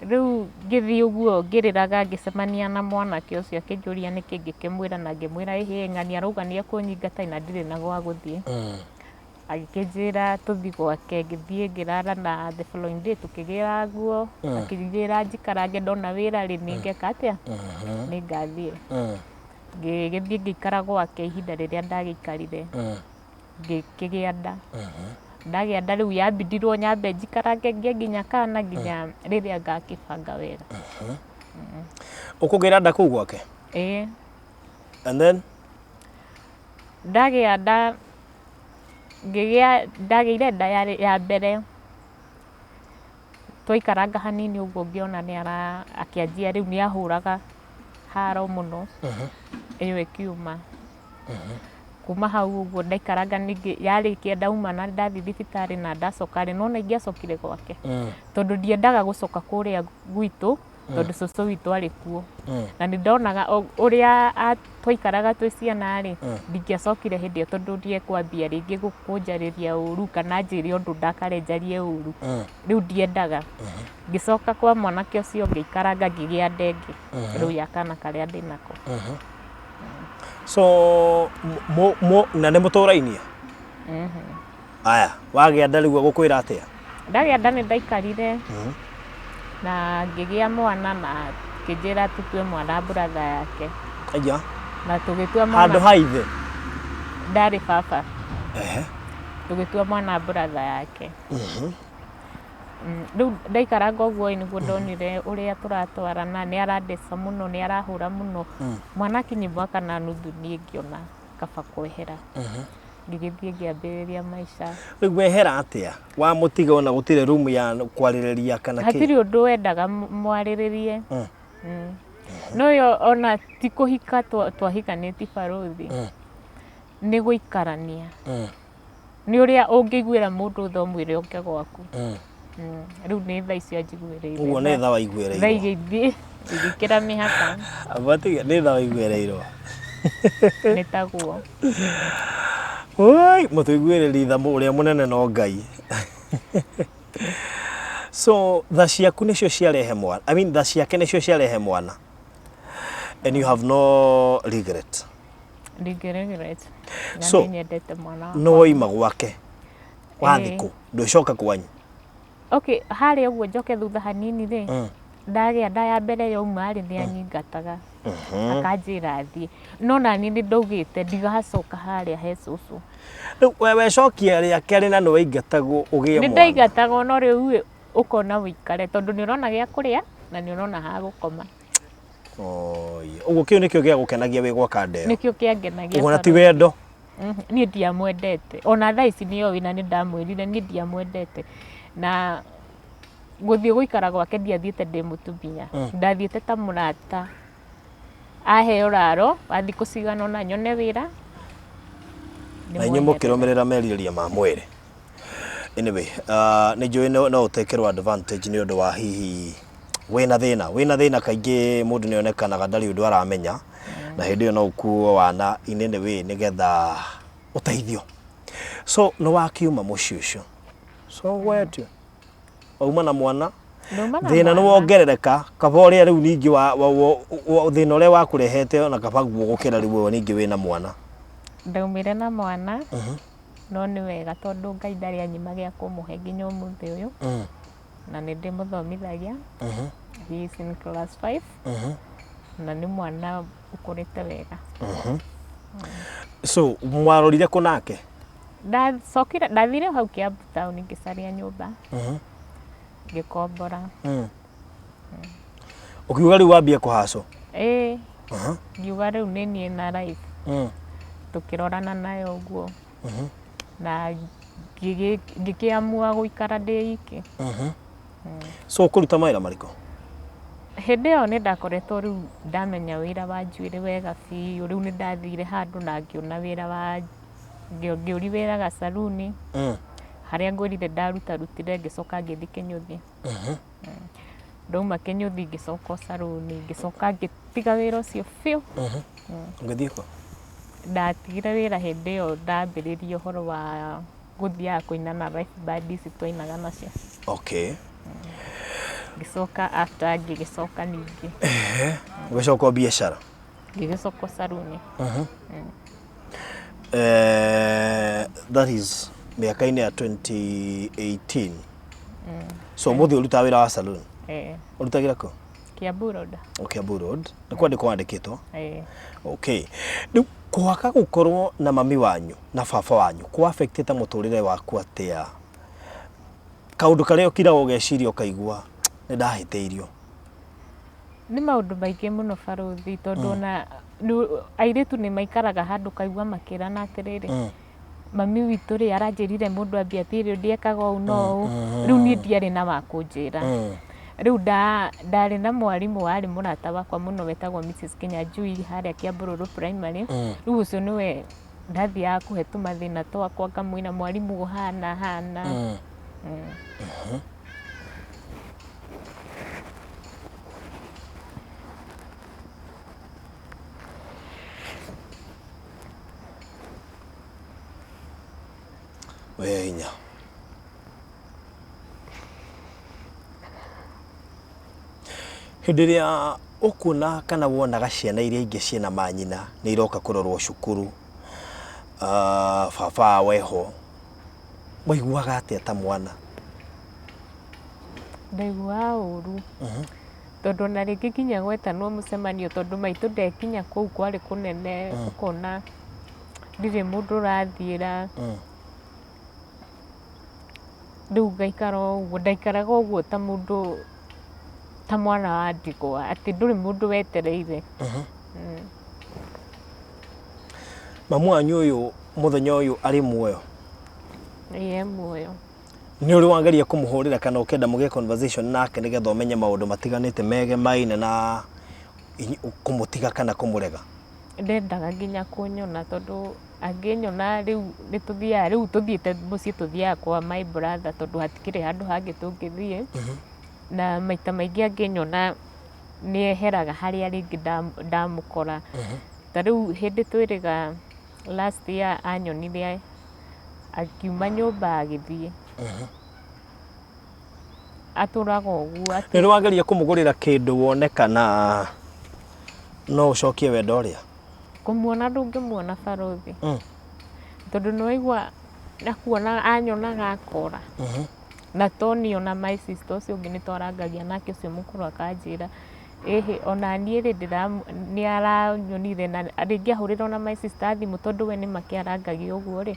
Rĩu ngĩthiĩ ũguo ngĩrĩraga ngĩcemania na mwanake ũcio akĩnjũria nĩkĩ ngĩkĩmwĩra na ngĩmwĩra ĩhĩ ng'ania arauga nĩ ekũnyingata na ndirĩ na gwa gũthiĩ. Agĩkĩnjĩra tũthiĩ gwake ngĩthiĩ ngĩrara na the following day tũkĩgĩra nguo akĩnjĩra njikarange ndona wĩra rĩ nĩngeka atĩa nĩngathiĩ. Ngĩgĩthiĩ ngĩikara gwake ihinda rĩrĩa ndagĩikarire ngĩkĩgĩa nda. Ndagĩa nda rĩu yambindirwo nyambe njikarange ngĩe nginya kana nginya rĩrĩa ngakĩbanga wega. Ũkũgĩra nda kũu gwake? Ĩĩ. And then? Ndagĩa nda ngĩgĩa ndagĩire nda ya mbere twaikaranga hanini ũguo ngĩona nĩ ara akĩanjia rĩu nĩ ahũraga haro mũno ĩyo ĩkiuma. Kuma hau ũguo ndaikaranga ningĩ yarĩkia ndauma na ndathiĩ thibitarĩ na ndacoka rĩ, nĩwona ingĩacokire gwake tondũ ndiendaga gũcoka kũrĩa gwitũ tondũ cũcũ witũ arĩ kuo. Na nĩ ndonaga ũrĩa twaikaraga twĩ ciana rĩ, ndingĩacokire hĩndĩ ĩyo tondũ nĩ ekwambia rĩngĩ kũnjarĩria ũru kana anjĩre ũndũ ndakare njarie ũru. Rĩu ndiendaga. Ngĩcoka kwa mwanake ũcio ngĩikaranga ngĩgĩa nda ĩngĩ rĩu ya kana karĩa ndĩnako. So na nĩ mũtũrainie? Aya, wagĩa nda rĩu egũkwĩra atĩa? Ndagĩa nda nĩ ndaikarire na ngĩgĩa mwana na akĩnjĩra tũtue mwana brother yake. Aya. Na tũgĩtua mwana. Handũ ha ithe? Ndarĩ baba. Tũgĩtua mwana brother yake. Rĩu ndaikaranga ũguo ĩ nĩguo ndonire ũrĩa tũratwarana, nĩ arandeca mũno, nĩ arahũra mũno. Mwana akinyia mwaka na nuthu niĩ ngĩona kaba kwehera. Ngĩgĩthiĩ ngĩambĩrĩria maica. Rĩu wehera atĩa? Wamũtiga ona gũtirĩ room ya kwarĩrĩria kana kĩ? Hatirĩ ũndũ wendaga mwarĩrĩrie. No yo ona ti kũhika twahikanĩtie barũthi, nĩ gũikarania. Nĩ ũrĩa ũngĩiguĩra mũndũ tha ũmwĩre oke gwaku. Rĩu nĩ tha icio anjiguĩrĩire. Ũguo nĩ tha waiguĩrĩirwo. Tha igĩthiĩ igĩkĩra mĩhaka. Aba tiga nĩ tha waiguĩrĩirwo. Nĩ taguo. Oi, mũtũiguĩrĩri tha ũrĩa mũnene no Ngai. So tha ciaku nĩcio ciarehe mwana. I mean tha ciake nĩcio ciarehe mwana. And you have no regret. Ndingĩ regret. Na So, nĩ nyendete mwana wakwa. Nĩ woima gwake wathiĩ kũ? Ndũcoka kwanyu? Okay, harĩa ũguo njoke thutha hanini rĩ, ndagĩa nda ya mbere yauma rĩ, nĩ anyingataga akanjĩra thiĩ, no naniĩ nĩ ndaugĩte ndigacoka harĩa he cũcũ. Rĩu we wecokia rĩa kerĩ na nĩ waingatagwo ũgĩe Nĩ mwana. ndaingatagwo no rĩu ĩ, ũkona ũikare tondũ nĩ ũrona gĩa kũrĩa na nĩ ũrona ha gũkoma. Oi, ũguo kĩu nĩkĩo gĩagũkenagia wĩ gwaka nda ĩyo? Nĩkĩo kĩangenagia. Ũguo na ti wendo? Niĩ ndiamwendete ona thaa ici nĩ oĩ na nĩ ndamwĩrire niĩ ndiamwendete na gũthiĩ gũikara gwake ndiathiĩte ndĩ mũtumia, ndathiĩte ta mũrata aheo ũraro wa thikũ cigana ũna nyone wĩra Na inyuĩ mũkĩrũmĩrĩra merirĩria ma mwĩrĩ. Anyway, nĩ njũĩ no ũtekĩrwo advantage nĩ ũndũ wa hihi wĩna thĩna. Wĩna thĩna kaingĩ mũndũ nĩ onekanaga ndarĩ ũndũ aramenya, na hĩndĩ ĩyo no ũkuo wana in any way nĩgetha ũteithio. So nĩ wakiuma mũciĩ ũcio. So where to? Wauma na mwana. Ndauma na Thĩna nĩ mwana. wongerereka kaba ũrĩa rĩu ningĩ wa, wa, wa, wa, thĩna ũrĩa wakũrehete ona kaba guo gũkĩra rĩu wewe ningĩ wĩna mwana. Ndaumire na mwana no nĩ wega tondũ Ngai ndarĩ anyima gĩa kũmũhe nginya ũmũthĩ ũyũ na nĩ ndĩmũthomithagia. He is in class 5 na nĩ mwana ũkũrĩte wega. So mwarorire kũ nake? Ndacokire ndathire hau Kiambu town ngĩcaria nyũmba ngĩkombora. Ũkiuga rĩu wambie kũhacwo? Ĩĩ, ngiuga rĩu nĩ niĩ na life tũkĩrorana nayo ũguo na ngĩkĩamua gũikara ndĩ iki. So ũkũruta mawĩra marĩkũ? Hĩndĩ ĩyo nĩ ndakoretwo rĩu ndamenya wĩra wa njuĩrĩ wega biũ, rĩu nĩ ndathire handũ na ngĩona wĩra wa ngĩũri wĩra gacaruni harĩa ngwĩrire ndarutarutire ngĩcoka ngĩthiĩ Kĩnyũthi. Ndauma Kĩnyũthi ngĩcoka o caruni, ngĩcoka ngĩtiga wĩra ũcio biũ. Ũgĩthiĩ kũ? Ndatigire wĩra hĩndĩ ĩyo ndambĩrĩria ũhoro wa gũthiaga kũina na live band ici twainaga nacio. Okay. Ngĩcoka after ngĩgĩcoka ningĩ. Ũgĩcoka o biacara? Ngĩgĩcoka o caruni. That is mĩaka-inĩ ya 2018. So ũmũthĩ ũrutaga wĩra wa saloon? Eh. Ũrutagĩra kũ? Kiambu Road. O Kiambu Road. Nĩ kwandĩkwo wandĩkĩtwo? Eh. Okay. Rĩu kwaga gũkorwo na mami wanyu na baba wanyu kwa affectĩte mũtũrĩre waku atĩa? Kaũndũ karĩa ũkiraga ũgeciria ũkaigua nĩ ndahĩtĩirio. Nĩ maũndũ maingĩ mũno barũthi tondũ ona airĩtu nĩ maikaraga handũ ũkaigua makĩrana atĩrĩrĩ, mami witũ rĩ aranjĩrire mũndũ ambia period ekaga ũũ na ũũ, rĩu niĩ ndiarĩ na wa kũnjĩra. Rĩu ndarĩ na mwarimũ warĩ mũrata wakwa mũno wetagwo Mrs Kinyanjui harĩa Kĩambũrũrũ Primary, rĩu ũcio nĩwe ndathiaga kũhe tũmathĩna twakwa ngamwĩra mwarimũ ũhana hana. We hinya. Hĩndĩ ĩrĩa ũkuona kana wonaga ciana iria ingĩ ciĩna manyina nĩ iroka kũrorwo cukuru, baba wao eho, waiguaga atĩa ta mwana? Ndaiguaga ũru tondũ ona rĩngĩ nginya gwetanwo mũcemanio tondũ maitũ ndekinya kũu kwarĩ kũnene ũkona ndirĩ mũndũ ũrathiĩra. Rĩu ngaikara o ũguo, ndaikaraga ũguo ta mũndũ, ta mwana wa ndigwa, atĩ ndũrĩ mũndũ wetereire. Mamu wanyu ũyũ mũthenya ũyũ arĩ muoyo? Ĩĩ e muoyo. Nĩ ũrĩ wageria kũmũhũrĩra kana ũkenda mũgĩe conversation nake nĩgetha ũmenye maũndũ matiganĩte megemaine na kũmũtiga kana kũmũrega? Ndendaga nginya kũnyona tondũ angĩnyona rĩu nĩ tũthiaga, rĩu tũthiĩte mũciĩ tũthiaga kwa my brother tondũ hatikĩrĩ handũ hangĩ tũngĩthiĩ. Na maita maingĩ angĩnyona nĩ eheraga harĩa rĩngĩ ndamũkora. Ta rĩu hĩndĩ twĩrĩga last year anyonire akiuma nyũmba agĩthiĩ. Atũraga ũguo atĩ. Nĩ ũrĩ wageria kũmũgũrĩra kĩndũ wone kana no ũcokie wendo ũrĩa? Kũmuona ndũngĩmuona barũthi. Tondũ nĩ waigua akuona anyonaga akora. Na to niĩ ona my sister ũcio ũngĩ nĩ twarangagia nake ũcio mũkũrũ akanjĩra ĩhĩ ona niĩ rĩ nĩ aranyonire na rĩngĩ ahũrĩra ona my sister thimũ tondũ we nĩ makĩarangagia ũguo rĩ,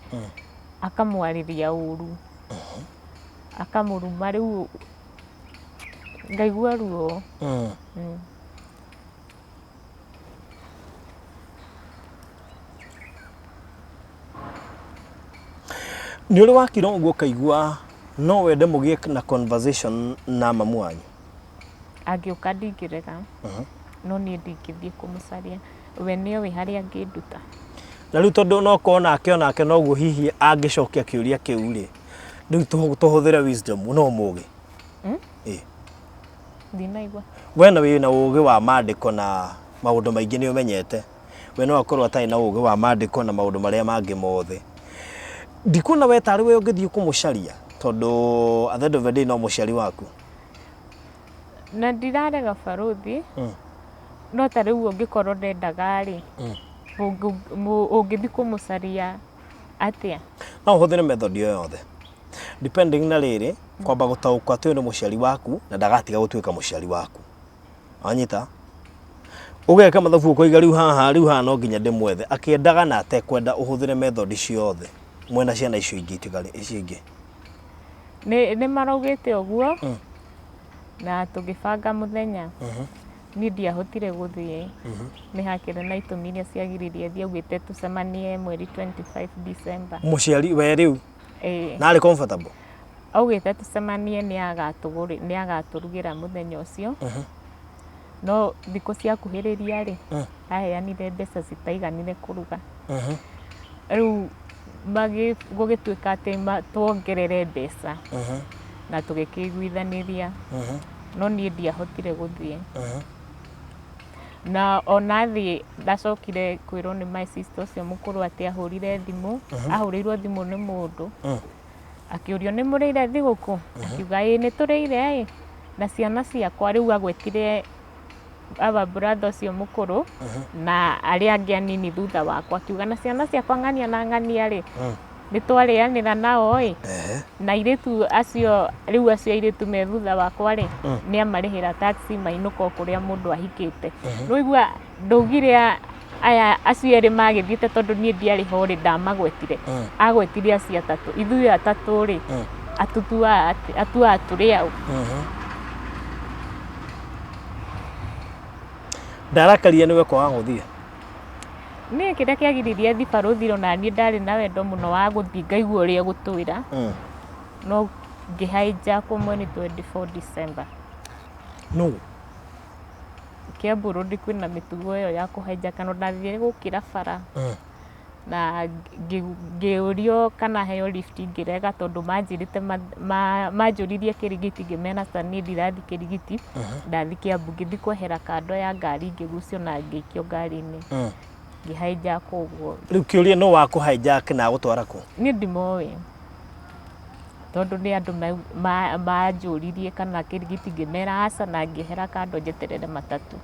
akamwarĩria ũru. Akamũruma rĩu ngaigua ruo. Nĩ ũrĩ wakira ũguo ũkaigua no wende mũgĩe na conversation na mamu wanyu? Angĩũka ndingĩrega, no niĩ ndingĩthiĩ kũmũcaria. We nĩoĩ harĩa angĩnduta. Na rĩu tondũ no korwo nake onake noguo hihi angĩcokia kĩũria kĩu rĩ, rĩu tũhũthĩre wisdom, no mũgĩ? Ĩĩ. Ndinaigua. We na wĩna ũgĩ wa maandĩko na maũndũ maingĩ nĩ ũmenyete. We no akorwo atarĩ na ũgĩ wa maandĩko na maũndũ marĩa mangĩ mothe. Ndikuona we tarĩ we ũngĩthiĩ kũmũcaria tondũ at the end of the day no mũciari waku. Na ndirarega barũthi, no ta rĩu ũngĩkorwo ndendaga rĩ, ũngĩthiĩ kũmũcaria atĩa? No ũhũthĩre method o yothe depending na rĩrĩ, kwamba gũtaũkwo atĩ ũyũ nĩ mũciari waku na ndagatiga gũtuĩka mũciari waku. Wanyita? Ũgeka mathabu ũkoiga rĩu haha, rĩu haha no nginya ndĩmwethe. Akĩendaga na atekwenda ũhũthĩre method ciothe mwena ciana icio ingĩ itigarĩ, icio ingĩ. Nĩ maraugĩte ũguo na tũgĩbanga mũthenya. Niĩ ndiahotire gũthiĩ, nĩ hakĩrĩ na itũmi iria ciagiririe thiĩ, augĩte tũcemanie mweri 25 December. Mũciari we rĩu? Ĩĩ. Na arĩ comfortable? Augĩte tũcemanie nĩ agatũrugĩra mũthenya ũcio. No thikũ ciakuhĩrĩria rĩ, aheanire mbeca citaiganire kũruga. Rĩu gũgĩtuĩka atĩ tuongerere mbeca na tũgĩkĩiguithanĩria. No niĩ ndiahotire gũthiĩ. Na ona thiĩ ndacokire kwĩrwo nĩ my sister ũcio mũkũrũ atĩ ahũrire thimũ, ahũrĩirwo thimũ nĩ mũndũ, akĩũrio nĩ mũrĩire thigũkũ? Akiuga ĩĩ nĩ tũrĩire ĩ, na ciana ciakwa rĩu agwetire our brother ũcio mũkũrũ na arĩa angĩ anini thutha wakwa, akiuga na ciana ciakwa ng'ania na ng'ania rĩ, nĩ twarĩanĩra nao ĩ, na airĩtu acio rĩu acio airĩtu me thutha wakwa rĩ, nĩ amarĩhĩra taxi mainũka o kũrĩa mũndũ ahikĩte. Nĩwaigua ndaugire aya acio erĩ magĩthiĩte tondũ niĩ ndiarĩ ho rĩ, ndamagwetire. Agwetire acio atatũ, ithuĩ atatũ rĩ, atũtuaga atĩ, atuaga tũrĩ aũ? Ndarakaria nĩwe kwaga gũthiĩ? Niĩ kĩrĩa kĩagiririe thiĩ barũthi ona niĩ ndarĩ na wendo mũno wa gũthiĩ ngaigua ũrĩa egũtwĩra, no ngĩ hijack mweri 24 December. Nũ? Kiambu Road kwĩna mĩtugo ĩyo ya kũ hijack na ndathire gũkĩra bara na ngĩũrio kana heo lift ngĩrega tondũ manjĩrĩte manjũririe Kĩrigiti ngĩmera aca niĩ ndirathiĩ Kĩrigiti, ndathiĩ Kiambu. Ngĩthiĩ kwehera kando ya ngari ngĩgucio na ngĩikio ngari-inĩ, ngĩ hijack ũguo. Rĩu kĩũria nũ wa kũ hijack na agũtwara kũ? Niĩ ndimoĩ tondũ nĩ andũ manjũririe kana Kĩrigiti ngĩmera aca na ngĩehera kando njeterere matatũ.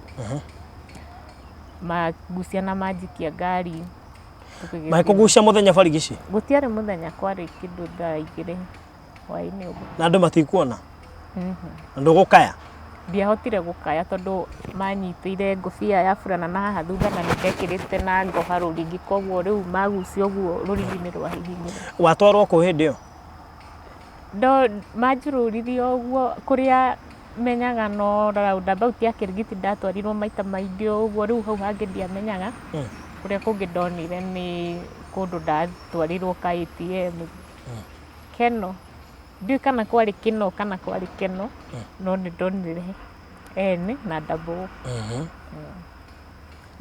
Mangucia na manjikia ngari. Magĩkũgucia mũthenya barigici? Gũtiarĩ mũthenya, kwarĩ kĩndũ thaa 2 hwaĩ-inĩ ũguo. Na andũ matikuona? Na ndũgũkaya? Ndiahotire gũkaya tondũ manyitĩire ngũbia ya burana na haha thutha na nĩ ndekĩrĩte na ngoha rũrigi, koguo rĩu magucia ũguo rũrigi nĩ rwahihinyire. Watwarwo kũ hĩndĩ ĩyo? Manjũrũririe ũguo kũrĩa menyaga no roundabout ya Kĩrigiti ndatwarirwo maita maingĩ ũguo, rĩu hau hangĩ ndiamenyaga. Kũrĩa kũngĩ ndonire nĩ kũndũ ndatwarirwo ka ATM. Keno, ndiũĩ kana kwarĩ Kĩno kana kwarĩ Keno, no nĩ ndonire N na double O.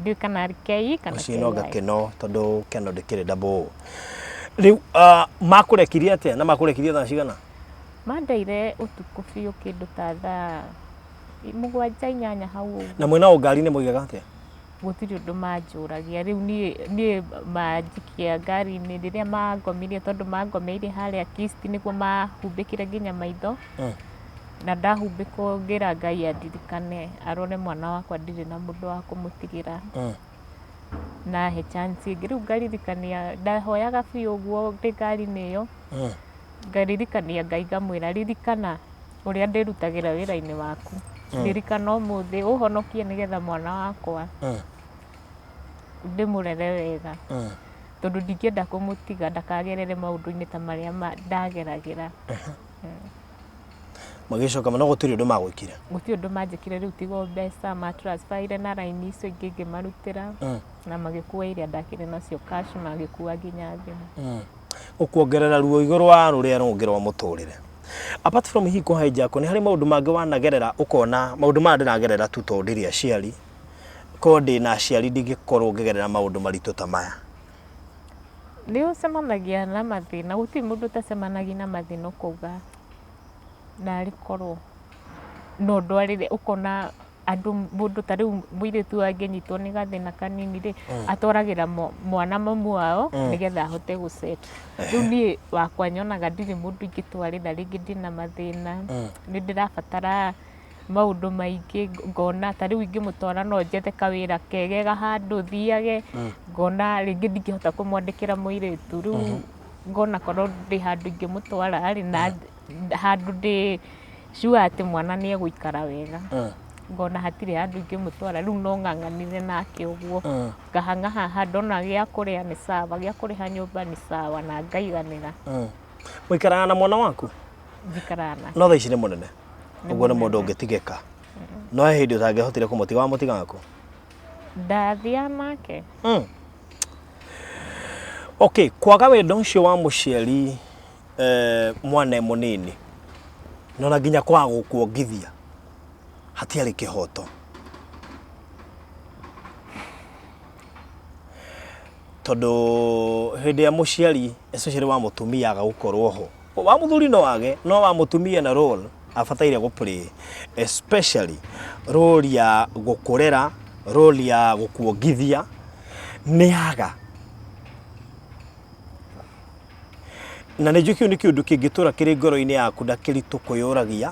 Ndiũĩ kana arĩ K kana Ũcio no KI. Kĩno tondũ Keno ndĩkĩrĩ double O. Rĩu makũrekirie atĩa na makũrekirie thaa cigana? Mandeire ũtukũ biũ kĩndũ ta thaa 7, 8 hau ũguo. Na mwĩna o ngari-inĩ mwaigaga atĩa? Gũtirĩ ũndũ manjũragia, rĩu niĩ manjikia ngari-inĩ rĩrĩa mangomirie tondũ mangomeire harĩa Kist nĩguo mahumbĩkire nginya maitho, na ndahumbĩkwo ngĩra Ngai andirikane arore mwana wakwa ndirĩ na mũndũ wa kũmũtigĩra, na ahe chance ĩngĩ. Rĩu ngaririkania, ndahoyaga biũ ũguo ndĩ ngari-inĩ ĩyo, ngaririkania Ngai ngamwĩra ririkana ũrĩa ndĩrutagĩra wĩra-inĩ waku, ririkana ũmũthĩ ũhonokie nĩgetha mwana wakwa ndĩmũrere wega, tondũ ndingĩenda kũmũtiga ndakagerere maũndũ-inĩ ta marĩa ndageragĩra. Magĩcoka no gũtirĩ ũndũ magwĩkire? Gũtirĩ ũndũ manjĩkire, rĩu tiga o mbeca ma transfer na raini icio ingĩ ngĩmarutĩra, na magĩkua iria ndakĩrĩ nacio cash, magĩkua nginya thimũ. Gũkuongerera ruo igũrũ wa rũrĩa rũngĩ rwa mũtũrĩre. Apart from hihi kũ hijack nĩ harĩ maũndũ mangĩ wanagerera ũkona maũndũ maya ndĩragerera tu tondũ ndirĩ aciari, korwo ndĩna aciari ndingĩkorwo ngĩgerera maũndũ maritũ ta maya? Nĩ ũcemanagia na mathĩna, gũtirĩ mũndũ ũtacemanagia na mathĩna ũkauga narĩ korwo no ndwarĩre, ũkona andũ mũndũ ta rĩu mũirĩtu angĩnyitwo nĩ gathĩna kanini rĩ, atwaragĩra mwana mamu wao nĩgetha ahote gũ settle. Rĩu niĩ wakwa nyonaga ndirĩ mũndũ ingĩtwarĩra rĩngĩ ndĩna mathĩna, nĩ ndĩrabatara Maũndũ maingĩ ngona ta rĩu ingĩmũtwara no njethe kawĩra kegega handũ thiage, ngona rĩngĩ ndingĩhota kũmwandĩkĩra mũirĩtu, rĩu ngona korwo ndĩ handũ ingĩmũtwara rĩ, na handũ ndĩ sure atĩ mwana nĩ egũikara wega, ngona hatirĩ handũ ingĩmũtwara, rĩu no ng'ang'anire nake ũguo, ngahang'a haha ndona gĩa kũrĩa nĩ sawa, gĩa kũrĩha nyũmba nĩ sawa na ngaiganĩra. Mũikaraga na mwana waku? Njikaraga nake. No thaa ici nĩ mũnene? Ũguo nĩ mũndũ ũngĩtigĩka. No he hĩndĩ ũtangĩahotire kũmũtiga, wamũtigaga kũ? Ndathiaga nake. Okay, kwaga wendo ũcio wa mũciari eh, mwana e mũnini na ona nginya kwaga gũkuongithia hatiarĩ kĩhoto tondũ hĩndĩ ya mũciari especially wa mũtumia aga gũkorwo ho wa mũthuri no age no wa mũtumia na role abataire gũ play especially role ya gũkũrera role ya gũkuongithia nĩ aga na nĩ njũĩ kĩu nĩ kĩũndũ kĩngĩtũra kĩrĩ ngoro-inĩ yaku na kĩritũ kwĩyũragia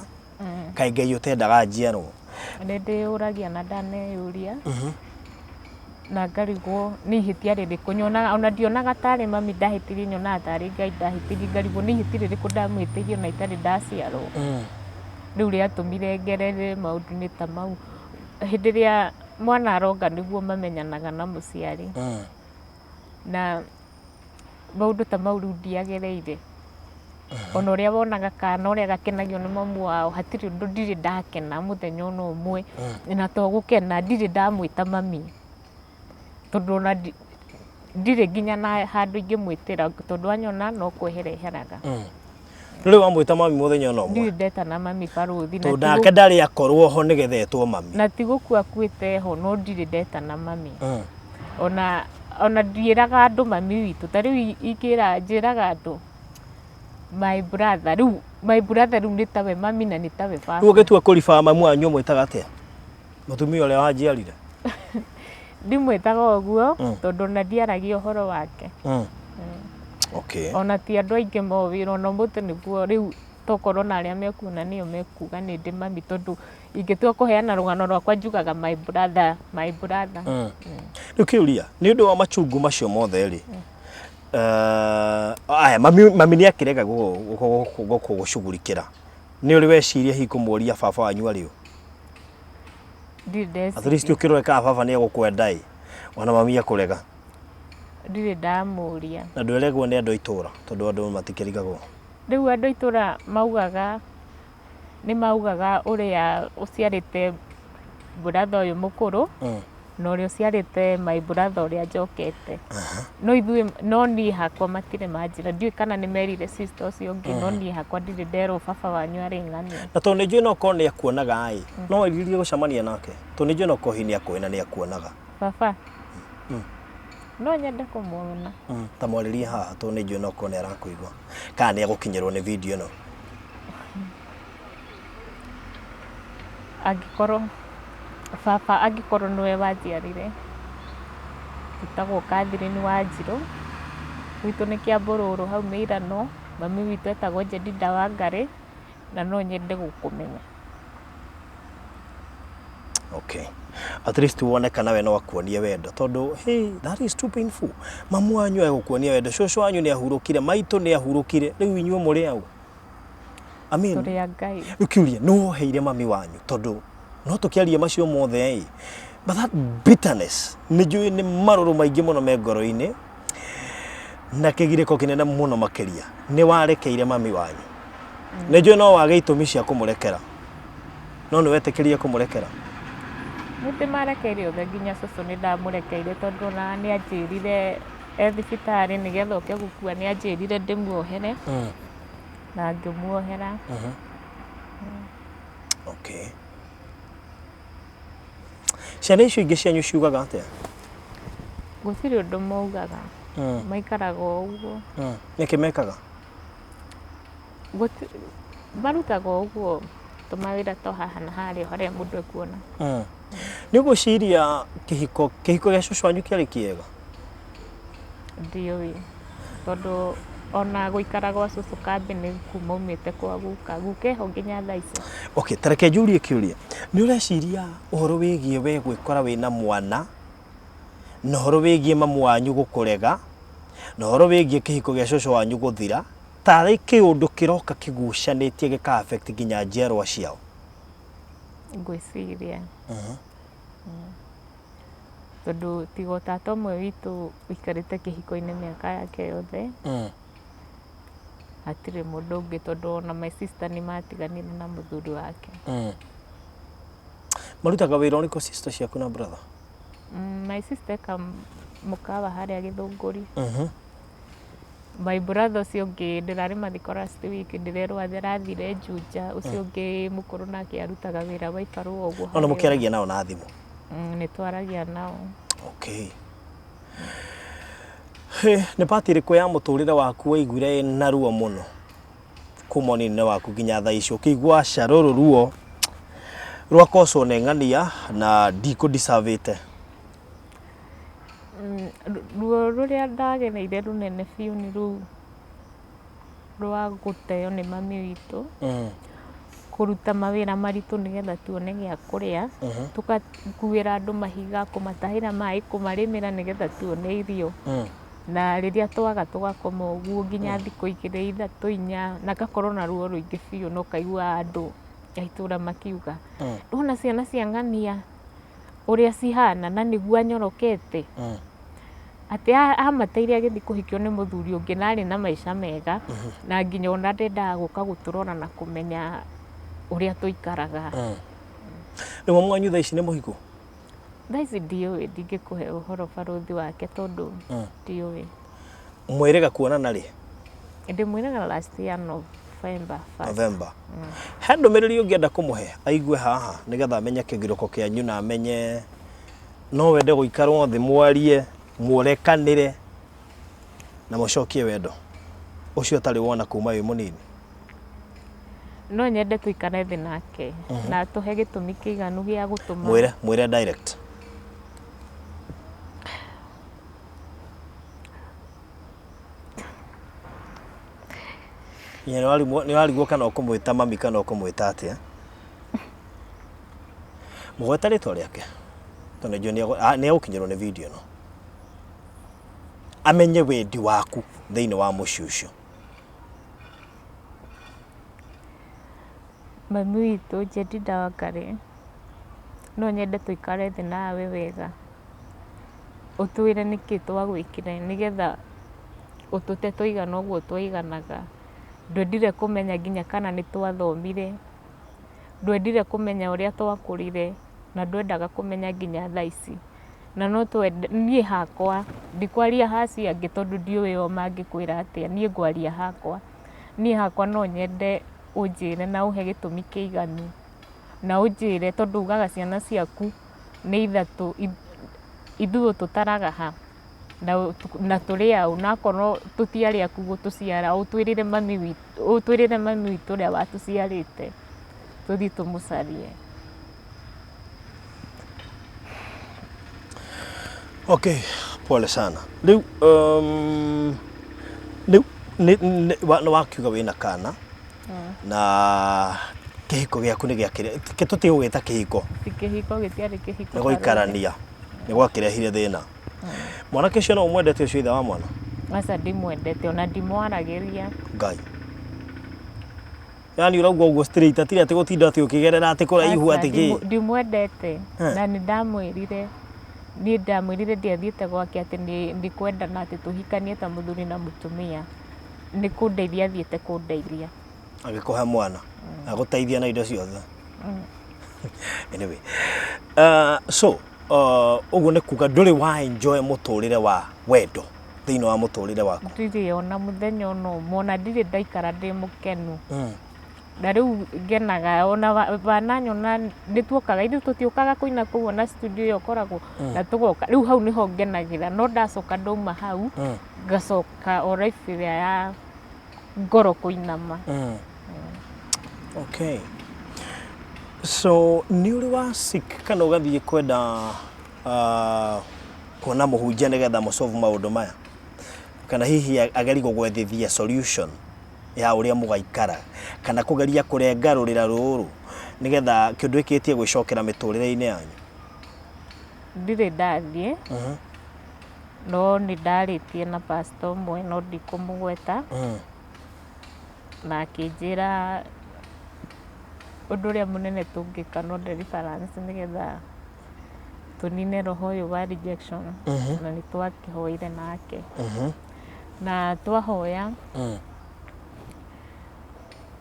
kaĩ Ngai ũtendaga njiarwo. Nĩ ndĩyũragia na ndaneyũria na ngarigwo nĩ ihĩtia rĩrĩkũ nyonaga, ona ndionaga tarĩ mami ndahĩtirie nyonaga tarĩ Ngai ndahĩtĩirie, ngarigwo nĩ ihĩtia rĩrĩkũ ndamũhĩtĩirie ona itarĩ ndaciarwo. Rĩu rĩatũmire ngerere maũndũ-inĩ ta mau. Hĩndĩ ĩrĩa mwana aronga nĩguo mamenyanaga na mũciari na maũndũ ta mau rĩu ndiagereire. Ona ũrĩa wonaga kana ũrĩa gakenagio nĩ mamu wao hatirĩ ũndũ ndirĩ ndakena mũthenya ona ũmwe. Na to gũkena ndirĩ ndamwĩta mami tondũ ona ndirĩ nginya na handũ ingĩmwĩtĩra tondũ anyona no kwehera eheraga. Ndũrĩ wamwĩta mami mũthenya ona ũmwe? Ndirĩ ndetana mami barũthi. Tondũ nake ndarĩ akorwo ho nĩgetha etwo mami. Na ti gũkua akuĩte ho no ndirĩ ndetana mami. Ona ona ndiĩraga andũ mami witũ, ta rĩu ingĩra njĩraga andũ my brother, rĩu my brother rĩu nĩ tawe mami na nĩ tawe baba. Rĩu ũngĩtua kũriba mamu wanyu ũmwĩtaga atĩa? Mũtumia ũrĩa wanjiarire? Ndimwĩtaga ũguo tondũ ona ndiaragia ũhoro wake. Okay. Ona ti andũ aingĩ moĩ ona ũmũthĩ nĩguo rĩu tokorwo na arĩa mekuona nĩo mekuga nĩ ndĩ mami tondũ ingĩtua kũheana rũgano rwakwa njugaga my brother, my brother. Rĩu kĩũria, nĩ ũndũ wa machungu macio mothe rĩ, aya mami, mami nĩ akĩrega gũgũcugurikĩra. Nĩ ũrĩ weciria hihi kũmũria baba wanyu arĩ ũ? Ndirĩ At least ndeciria. ũkĩrore kana baba nĩ egũkwenda ĩ, ona mami akũrega. Ndirĩ ndamũria. Na ndweregwo nĩ andũ a itũra tondũ andũ matikĩrigagwo. Rĩu andũ a itũra maugaga, nĩ maugaga ũrĩa ũciarĩte brother ũyũ mũkũrũ na ũrĩa ũciarĩte my brother ũrĩa njokete. No ithuĩ, no niĩ hakwa matirĩ manjĩra, ndiũĩ kana nĩ merire sister ũcio ũngĩ, no niĩ hakwa ndirĩ nderwo baba wanyu arĩ ng'ania. Na tondũ nĩ njũĩ no korwo nĩ akuonaga ĩ, no wĩrirĩrie gũcemania nake? Tondũ nĩ njũĩ no korwo hihi nĩ akũĩ na nĩ akuonaga. Baba? No nyende kũmuona. Ta mwarĩrie haha tondũ nĩ njũĩ no korwo nĩ arakũigua kana nĩ egũkinyĩrwo nĩ video ĩno. Angĩkorwo baba angĩkorwo nĩwe wanjiarire, njĩtagwo Catherine Wanjirũ, gwitũ nĩ Kĩambũrũrũ hau Mĩirano, mami witũ etagwo Jedida Wangarĩ, na no nyende gũkũmenya. Okay. At least wone kana we no akuonie wendo tondũ hey, that is too painful. Mamu wanyu egũkuonia wendo, cũcũ wanyu nĩ ahurũkire, maitũ nĩ ahurũkire, rĩu inyuĩ mũrĩ au. I mean, Tũrĩ a Ngai. Rĩu kĩũria nĩ woheire mami wanyu tondũ no tũkĩarie macio mothe ĩ but that bitterness nĩ njũĩ nĩ marũrũ maingĩ mũno me ngoro-inĩ na kĩgirĩko kĩnene mũno makĩria nĩ warekeire mami wanyu nĩ njũĩ no wage itũmi cia kũmũrekera no nĩ wetĩkĩrire kũmũrekera Nĩ ndĩmarekeire othe nginya cũcũ nĩ ndamũrekeire tondũ ona nĩ anjĩrire e thibitarĩ nĩgetha oke gũkua nĩ anjĩrire ndĩmuohere na ngĩmuohera. Okay. Ciana icio ingĩ cianyu ciugaga atĩa? Gũtirĩ ũndũ maugaga, maikaraga o ũguo. Nĩkĩ mekaga? Marutaga o ũguo tũmawĩra twa haha na harĩa o harĩa mũndũ ekuona. Nĩ ũgwĩciria kĩhiko kĩhiko gĩa cũcũ wanyu kĩarĩ kĩega? Ndiũĩ tondũ Ona gũikara gwa cũcũ kambĩ nĩ kuma aumĩte kwa guka. Guka eho nginya thaa ici. Okay, ta reke njũrie kĩũria. Nĩ ũreciria ũhoro wĩgiĩ we gwĩkora wĩna mwana, na ũhoro wĩgiĩ mamu wanyu gũkũrega, na ũhoro wĩgiĩ kĩhiko gĩa cũcũ wanyu gũthira, tarĩ kĩũndũ kĩroka kĩgucanĩtie gĩka affect nginya njiarwa ciao? Ngwĩciria. Tondũ tiga o tata ũmwe witũ ũikarĩte kĩhiko-inĩ mĩaka yake yothe, hatirĩ mũndũ ũngĩ tondũ ona my sister nĩ matiganire na mũthuri wake. Marutaga wĩra ũrĩkũ sister ciaku na brother? My sister eka mũkawa harĩa Gĩthũngũri. My brother ũcio ũngĩ ndĩrarĩ mathiko last week ndĩrerwo arathire Juja, ũcio ũngĩ mũkũrũ nake arutaga wĩra wa ibarũa ũguo. No nĩ mũkĩaragia nao na thimũ? Nĩ twaragia nao. Okay. Hĩ, nĩ part ĩrĩkũ ya mũtũrĩre waku waiguire ĩna ruo mũno kuma ũnini-inĩ waku nginya thaa ici ũkĩigua aca rũrũ ruo rwakocwo nĩ ng'ania na ndikũ deserve ĩte? Ruo rũrĩa ndagereire rũnene biũ nĩ rũu rwa gũteo nĩ mami witũ, kũruta mawĩra maritũ nĩgetha tuone gĩa kũrĩa, tũgakuĩra andũ mahiga, kũmatahĩra maĩ, kũmarĩmĩra nĩgetha tuone irio. Na rĩrĩa twaga tũgakoma ũguo nginya thikũ igĩrĩ, ithatũ, inya, na ngakorwo na ruo rũingĩ biũ na ũkaigua andũ a itũra makiuga, ndwona ciana cia ng'ania ũrĩa cihana na nĩguo anyorokete. Atĩ amateire agĩthiĩ kũhikio nĩ mũthuri ũngĩ na arĩ na maica mega, na nginya ona ndendaga gũka gũtũrora na kũmenya ũrĩa tũikaraga. Rĩu mamu wanyu thaa ici nĩ mũhiku? Thaa ici ndiũĩ, ndingĩkũhe ũhoro barũthi wake tondũ ndiũĩ. Mwĩrĩga kuonana rĩ? Ndĩmwĩraga last year November first. November. He ndũmĩrĩri ũngĩenda kũmũhe aigue haha nĩgetha amenye kĩgirũko kĩanyu na amenye no wende gũikarwo thĩ mwarie, mũrekanĩre na mũcokie wendo ũcio ũtarĩ wona kuma wĩ mũnini? No nyende tũikare thĩ nake na atũhe gĩtũmi kĩiganu gĩa gũtũma. Mwĩre, mwĩre direct. Nginya nĩ warigwo kana ũkũmwĩta mami kana ũkũmwĩta atĩa. Mũgweta rĩtwa rĩake tondũ nĩnjũĩ nĩ egũkinyĩrwo nĩ video ĩno. Amenye wendi waku thĩinĩ wa mũciĩ ũcio. Mami witũ Jedida Wangarĩ, no nyende tũikare thĩ nawe wega, ũtwĩre nĩkĩ twagwĩkire nĩgetha ũtũte twaigana ũguo twaiganaga. Ndwendire kũmenya nginya kana nĩ twathomire, ndwendire kũmenya ũrĩa twakũrire, na ndwendaga kũmenya nginya thaa ici. Na no twende, niĩ hakwa, ndikwaria ha acio angĩ tondũ ndiũĩ o mangĩkwĩra atĩa, niĩ ngwaria hakwa. Niĩ hakwa no nyende ũnjĩre na ũhe gĩtũmi kĩiganu, na ũnjĩre tondũ ugaga ciana ciaku nĩ ithatũ, ithuĩ ũtũtaraga ha? Na tũrĩ aũ? Na akorwo tũtiarĩ aku gũtũciara, ũtwĩrĩre mami witũ, ũtwĩrĩre mami witũ ũrĩa watũciarĩte, tũthiĩ tũmũcarie. Okay, pole sana. Rĩu rĩu nĩ wakiuga wĩna kana na kĩhiko gĩaku nĩ gĩakĩre tũtigũgĩta kĩhiko. Ti kĩhiko, gĩtiarĩ kĩhiko. Nĩ gũikarania nĩ gwakĩrehire thĩna. Mwanake ũcio no ũmwendete ũcio ithe wa mwana? Aca ndimwendete ona ndimwaragĩria. Ngai. Yani ũrauga ũguo straight atirĩ atĩ gũtinda atĩ ũkĩgerera atĩ kũraihu Aca, atĩ kĩ. Ndimwendete na nĩ ndamwĩrire niĩ ndamwĩrire ndiathiĩte gwake atĩ nĩ kwendana atĩ tũhikanie ta mũthuri na mũtumia, nĩ kũndeithia athiĩte kũndeithia. Agĩkũhe mwana, agũteithia na indo ciothe. Anyway, so ũguo nĩ kuga ndũrĩ wa enjoy mũtũrĩre wa wendo thĩinĩ wa mũtũrĩre waku? Ndirĩ ona mũthenya ona ũmwe, ona ndirĩ ndaikara ndĩ mũkenu. Na rĩu ngenaga ona wananyona nĩ tuokaga, ithuĩ tũtiũkaga kũina kũu ona studio ĩyo ũkoragwo, na tũgoka, rĩu hau nĩho ngenagĩra, no ndacoka ndauma hau, ngacoka o life ĩrĩa ya ngoro kũinama. Okay. So nĩ ũrĩ wa seek kana ũgathiĩ kwenda kuona mũhunjia nĩgetha mũsolve maũndũ maya? Kana hihi agerie gũgwethithia solution ya ũrĩa mũgaikara, kana kũgeria kũrenga rũrĩra rũrũ nĩgetha kĩũndũ gĩkĩ gĩtige gwĩcokera mĩtũrĩre-inĩ yanyu? Ndirĩ ndathiĩ, no nĩ ndarĩtie na pastor ũmwe no ndikũmũgweta, na akĩnjĩra ũndũ ũrĩa mũnene tũngĩka no deliverance nĩgetha tũnine roho ũyũ wa rejection, na nĩ twakĩhoire nake na twahoya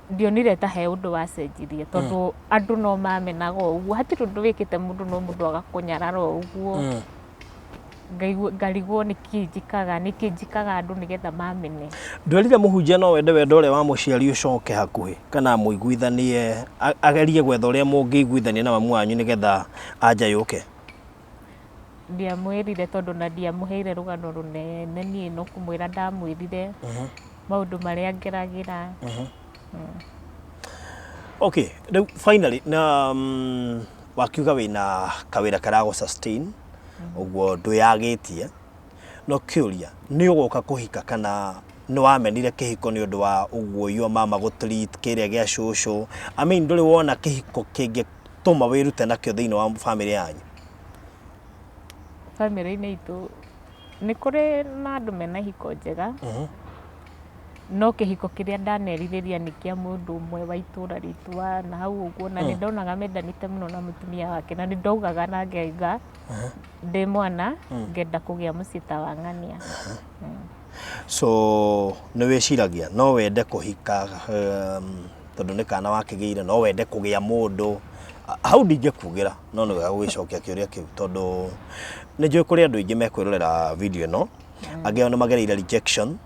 ndionire ta he ũndũ wacenjirie tondũ andũ no mamenaga o ũguo, hatirĩ ũndũ wĩkĩte mũndũ no mũndũ agakũnyarara o ũguo. Ngaigua ngarigwo nĩkĩ njĩkaga, nĩkĩ njĩkaga andũ nĩgetha mamene. Ndwerire mũhunjia no wende wendo ũrĩa wa mũciari ũcoke hakuhĩ kana mũiguithanie, agerie gwetha ũrĩa mũngĩiguithania na mamu wanyu nĩgetha anja yũke? Ndiamwĩrire tondũ na ndiamũheire rũgano rũnene, niĩ no kũmwĩra ndamwĩrire maũndũ marĩa ngeragĩra. Okay, rĩu finally na wakiuga wĩna kawĩra karagũ sustain ũguo ndwĩyagĩtie, no kĩũria nĩ ũgoka kũhika kana nĩ wamenire kĩhiko nĩ ũndũ wa ũguo your mama gũ treat kĩrĩa gĩa cũcũ? I mean, ndũrĩ wona kĩhiko kĩngĩtũma wĩrute nakĩo thĩinĩ wa famĩlĩ yanyu? Bamĩrĩ-inĩ itũ nĩ kũrĩ na andũ mena ihiko njega, no kĩhiko kĩrĩa ndanerirĩria nĩ kĩa mũndũ ũmwe wa itũra ritũ wa na hau ũguo, na nĩ ndonaga mendanĩte mũno na mũtumia wake, na nĩ ndaugaga na ngaiga ndĩ mwana ngenda kũgĩa mũciĩ ta wa ng'ania. So nĩ wĩciragia no wende kũhika, tondũ nĩ kana wakĩgĩire, no wende kũgĩa mũndũ hau? Ndingĩkugĩra, no nĩ wega gũgĩcokia kĩũria kĩu tondũ nĩ njũĩ kũrĩ andũ aingĩ mekwĩrorera video ĩno. Angĩ ao nĩ magereire rejection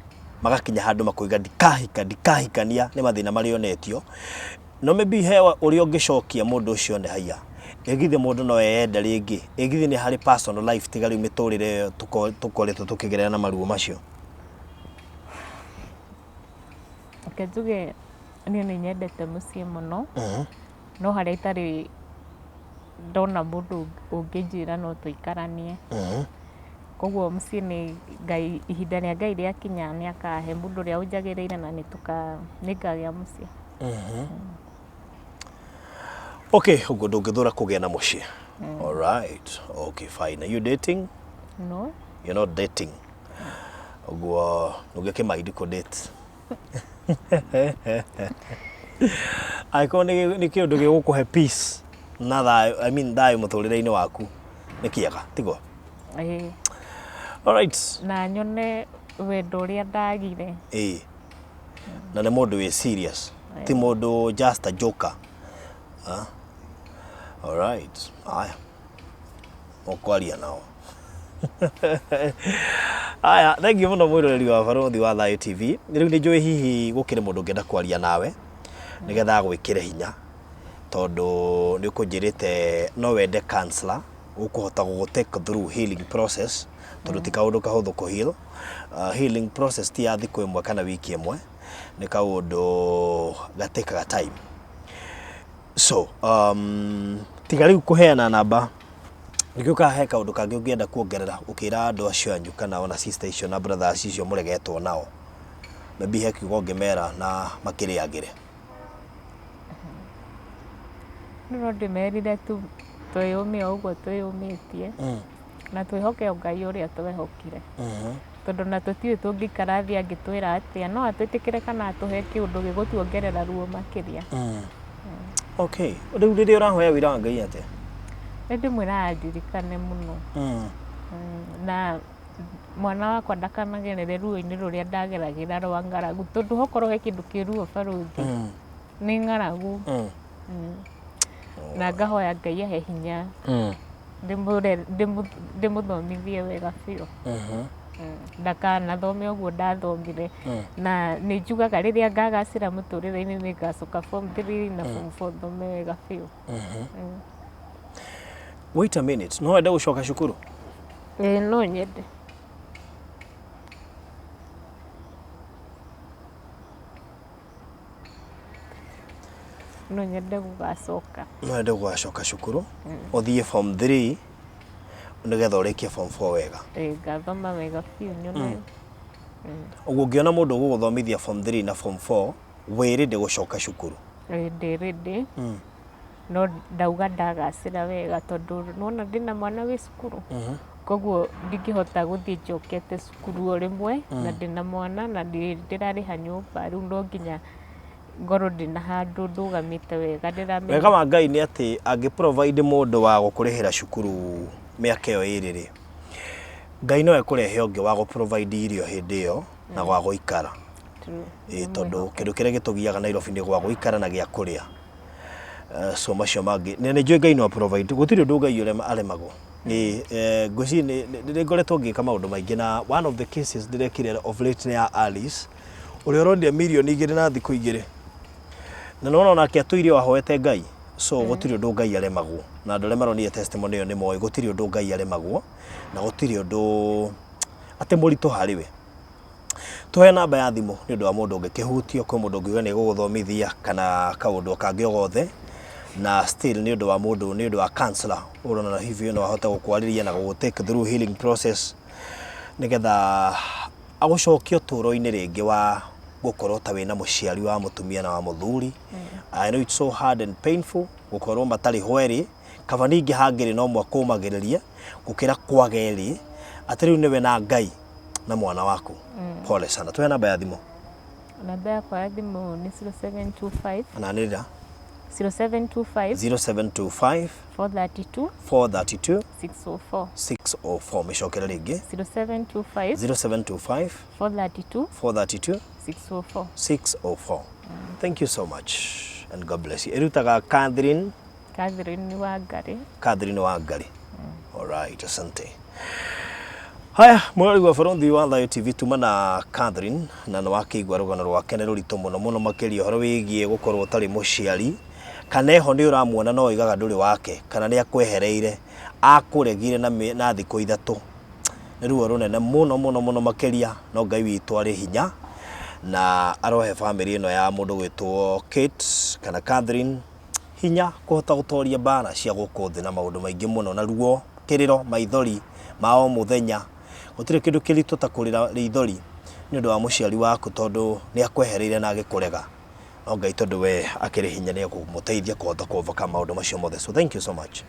magakinya handũ makoiga ndikahika, ndikahikania nĩ mathĩna marĩa onetio. No maybe he ũrĩa ũngĩcokia mũndũ ũcio one haiya ĩgithĩ mũndũ no eyende rĩngĩ, ĩgithĩ nĩ harĩ personal life tiga rĩu mĩtũrĩre ĩyo tũkoretwo tũkĩgerera na maruo macio. Reke njuge niĩ nĩ nyendete mũciĩ mũno, no harĩa itarĩ ndona mũndũ ũngĩnjĩra no tũikaranie. Koguo mũciĩ nĩ Ngai, ihinda rĩa Ngai rĩakinya nĩ akahe mũndũ ũrĩa ũnjagĩrĩire na nĩ ngagĩa mũciĩ. Okay, ũguo ndũngĩthũra kũgĩa na mũciĩ. Alright, okay, fine. Are you dating? No. You're not dating. Ũguo ndũngĩkĩmaindi kũ date angĩkorwo nĩ kĩũndũ gĩgũkũhe peace na thayũ, I mean thayũ mũtũrĩre-inĩ waku nĩ kĩega, tiguo? Ĩĩ. Alright. Na nyone wendo ũrĩa ndagire. Ĩĩ, na nĩ mũndũ wĩ serious, ti mũndũ just a joker. Ah? Alright, haya mũkwaria nao. Aya, thank you mũno mwĩroreri wa Barũthi wa Thayũ TV. Rĩu nĩ njũĩ hihi gũkĩrĩ mũndũ ũngĩenda kwaria nawe nĩgetha agwĩkĩre hinya, tondũ nĩ ũkũnjĩrĩte no wende counselor ũkũhota gũgũ take through healing process, tondũ ti kaũndũ kahũthũ kũ heal. Healing process ti ya thikũ ĩmwe kana wiki ĩmwe, nĩ kaũndũ gatĩkaga time. So tiga rĩu kũheana namba nĩkĩo, kana he kaũndũ kangĩ ũngĩenda kuongerera ũkĩra andũ acio anyu kana ona sister icio na brothers icio mũregetwo nao? Maybe he kiugo ũngĩmera na makĩrĩagĩre. No ndĩmerire tu twĩyũmie o ũguo twĩyũmĩtie na twĩhoke o Ngai ũrĩa twehokire, tondũ na tũtiũĩ tũngĩikara thĩ angĩtwĩra atĩa, no atwĩtĩkĩre kana atũhe kĩũndũ gĩgũtuongerera ruo makĩria. Okay, rĩu rĩrĩa ũrahoya wĩra wa Ngai atĩa? Nĩ ndĩmwĩraga andirikane mũno na mwana wakwa ndakanagerere ruo-inĩ rũrĩa ndageragĩra rwa ng'aragu, tondũ hokorwo he kĩndũ kĩ ruo barũthi nĩ ng'aragu. Na ngahoya Ngai ahe hinya ndĩmũthomithie wega biũ, ndakanathome ũguo ndathomire. Na nĩ njugaga rĩrĩa ngagacĩra mũtũrĩre-inĩ nĩ ngacoka form 3 na form 4 thome wega biũ. Wait a minute, no wende gũcoka cukuru? Ĩĩ, no nyende. No nyende gũgacoka. No wende gũgacoka cukuru ũthiĩ form 3 nĩgetha ũrĩkie form 4 wega? Ĩĩ, ngathoma wega biũ nyone. Ũguo ũngĩona mũndũ ũgũgũthomithia form 3 na form 4 wĩ ready gũcoka cukuru? Ĩĩ, ndĩ ready. No ndauga ndagacĩra wega tondũ nĩwona ndĩna mwana wĩ cukuru. Koguo ndingĩhota gũthiĩ njokete cukuru o rĩmwe na ndĩna mwana na ndĩrarĩha nyũmba, rĩu no nginya ngorwo ndĩna handũ ndũgamĩte wega ndĩramenya. Wega wa Ngai nĩ atĩ angĩ provide mũndũ wa gũkũrĩhĩra cukuru mĩaka ĩyo ĩrĩ rĩ, Ngai no ekũrehe ũngĩ wa gũ provide irio hĩndĩ ĩyo na gwa gũikara. Ĩĩ, tondũ kĩndũ kĩrĩa gĩtũgiaga Nairobi nĩ gwa gũikara na gĩa kũrĩa. So macio mangĩ, na nĩ njũĩ Ngai no a provide, gũtirĩ ũndũ Ngai aremagwo. Ĩĩ, ngwĩciria nĩ ngoretwo ngĩka maũndũ maingĩ na one of the cases ndĩrekire of late nĩ ya Alice, ũrĩa ũronire mirioni 2 na thikũ 2. Na nĩwona onake atũire o ahoete Ngai, so gũtirĩ ũndũ Ngai aremagwo. Na andũ arĩa maronire testimony ĩyo nĩ moĩ gũtirĩ ũndũ Ngai aremagwo, na gũtirĩ ũndũ atĩ mũritũ harĩ we. Tũhe namba ya thimũ nĩ ũndũ wa mũndũ ũngĩkĩhutio, kwĩ mũndũ ũngiuga nĩ egũgũthomithia kana kaũndũ kangĩ o gothe, na still nĩ ũndũ wa mũndũ, nĩ ũndũ wa counselor ũrona na hihi no ahote gũkwarĩria na gũgũ take through healing process nĩgetha agũcokie ũtũũro-inĩ rĩngĩ wa gũkorwo ta wĩna mũciari wa mũtumia na wa mũthuri. I know it's so hard and painful gũkorwo matarĩ ho erĩ, kaba ningĩ hangĩrĩ no mwakũmagĩrĩria gũkĩra kwaga erĩ, atĩ rĩu nĩwe na Ngai na mwana waku. Pole sana. Tuhe namba ya thimũ. Namba yakwa ya thimũ nĩ 0725. Ananĩrĩra. 0725. 0725. 432. 432. 604. 604. Mĩcokere rĩngĩ. 0725. 0725. 432. 432. 604. 604. Thank you so much and God bless you. Ĩrutaga Catherine. Catherine Wangari. Catherine Wangari. All right, asante. Haya, mwĩrori wa Barũthi wa Thayũ TV, tuma na Catherine na nĩ wakĩigua rũgano rwake nĩ rũritũ mũno mũno makĩria ũhoro wĩgiĩ gũkorwo ũtarĩ mũciari kana eho nĩ ũramuona no oigaga ndũrĩ wake kana nĩ akwehereire akũregire na thikũ 3. Nĩ ruo rũnene mũno mũno mũno makĩria, no Ngai witũ arĩ hinya na arohe bamĩrĩ ĩno ya mũndũ gwĩtwo Kate kana Catherine hinya kũhota gũtoria mbara cia gũkũ thĩ na maũndũ maingĩ mũno na ruo, kĩrĩro, maithori ma o mũthenya. Gũtirĩ kĩndũ kĩritũ ta kũrĩra rĩithori nĩ ũndũ wa mũciari waku tondũ nĩ akwehereire na agĩkũrega. No Ngai tondũ we akĩrĩ hinya nĩ ekũmũteithia kũhota kũ overcome maũndũ macio mothe. So thank you so much.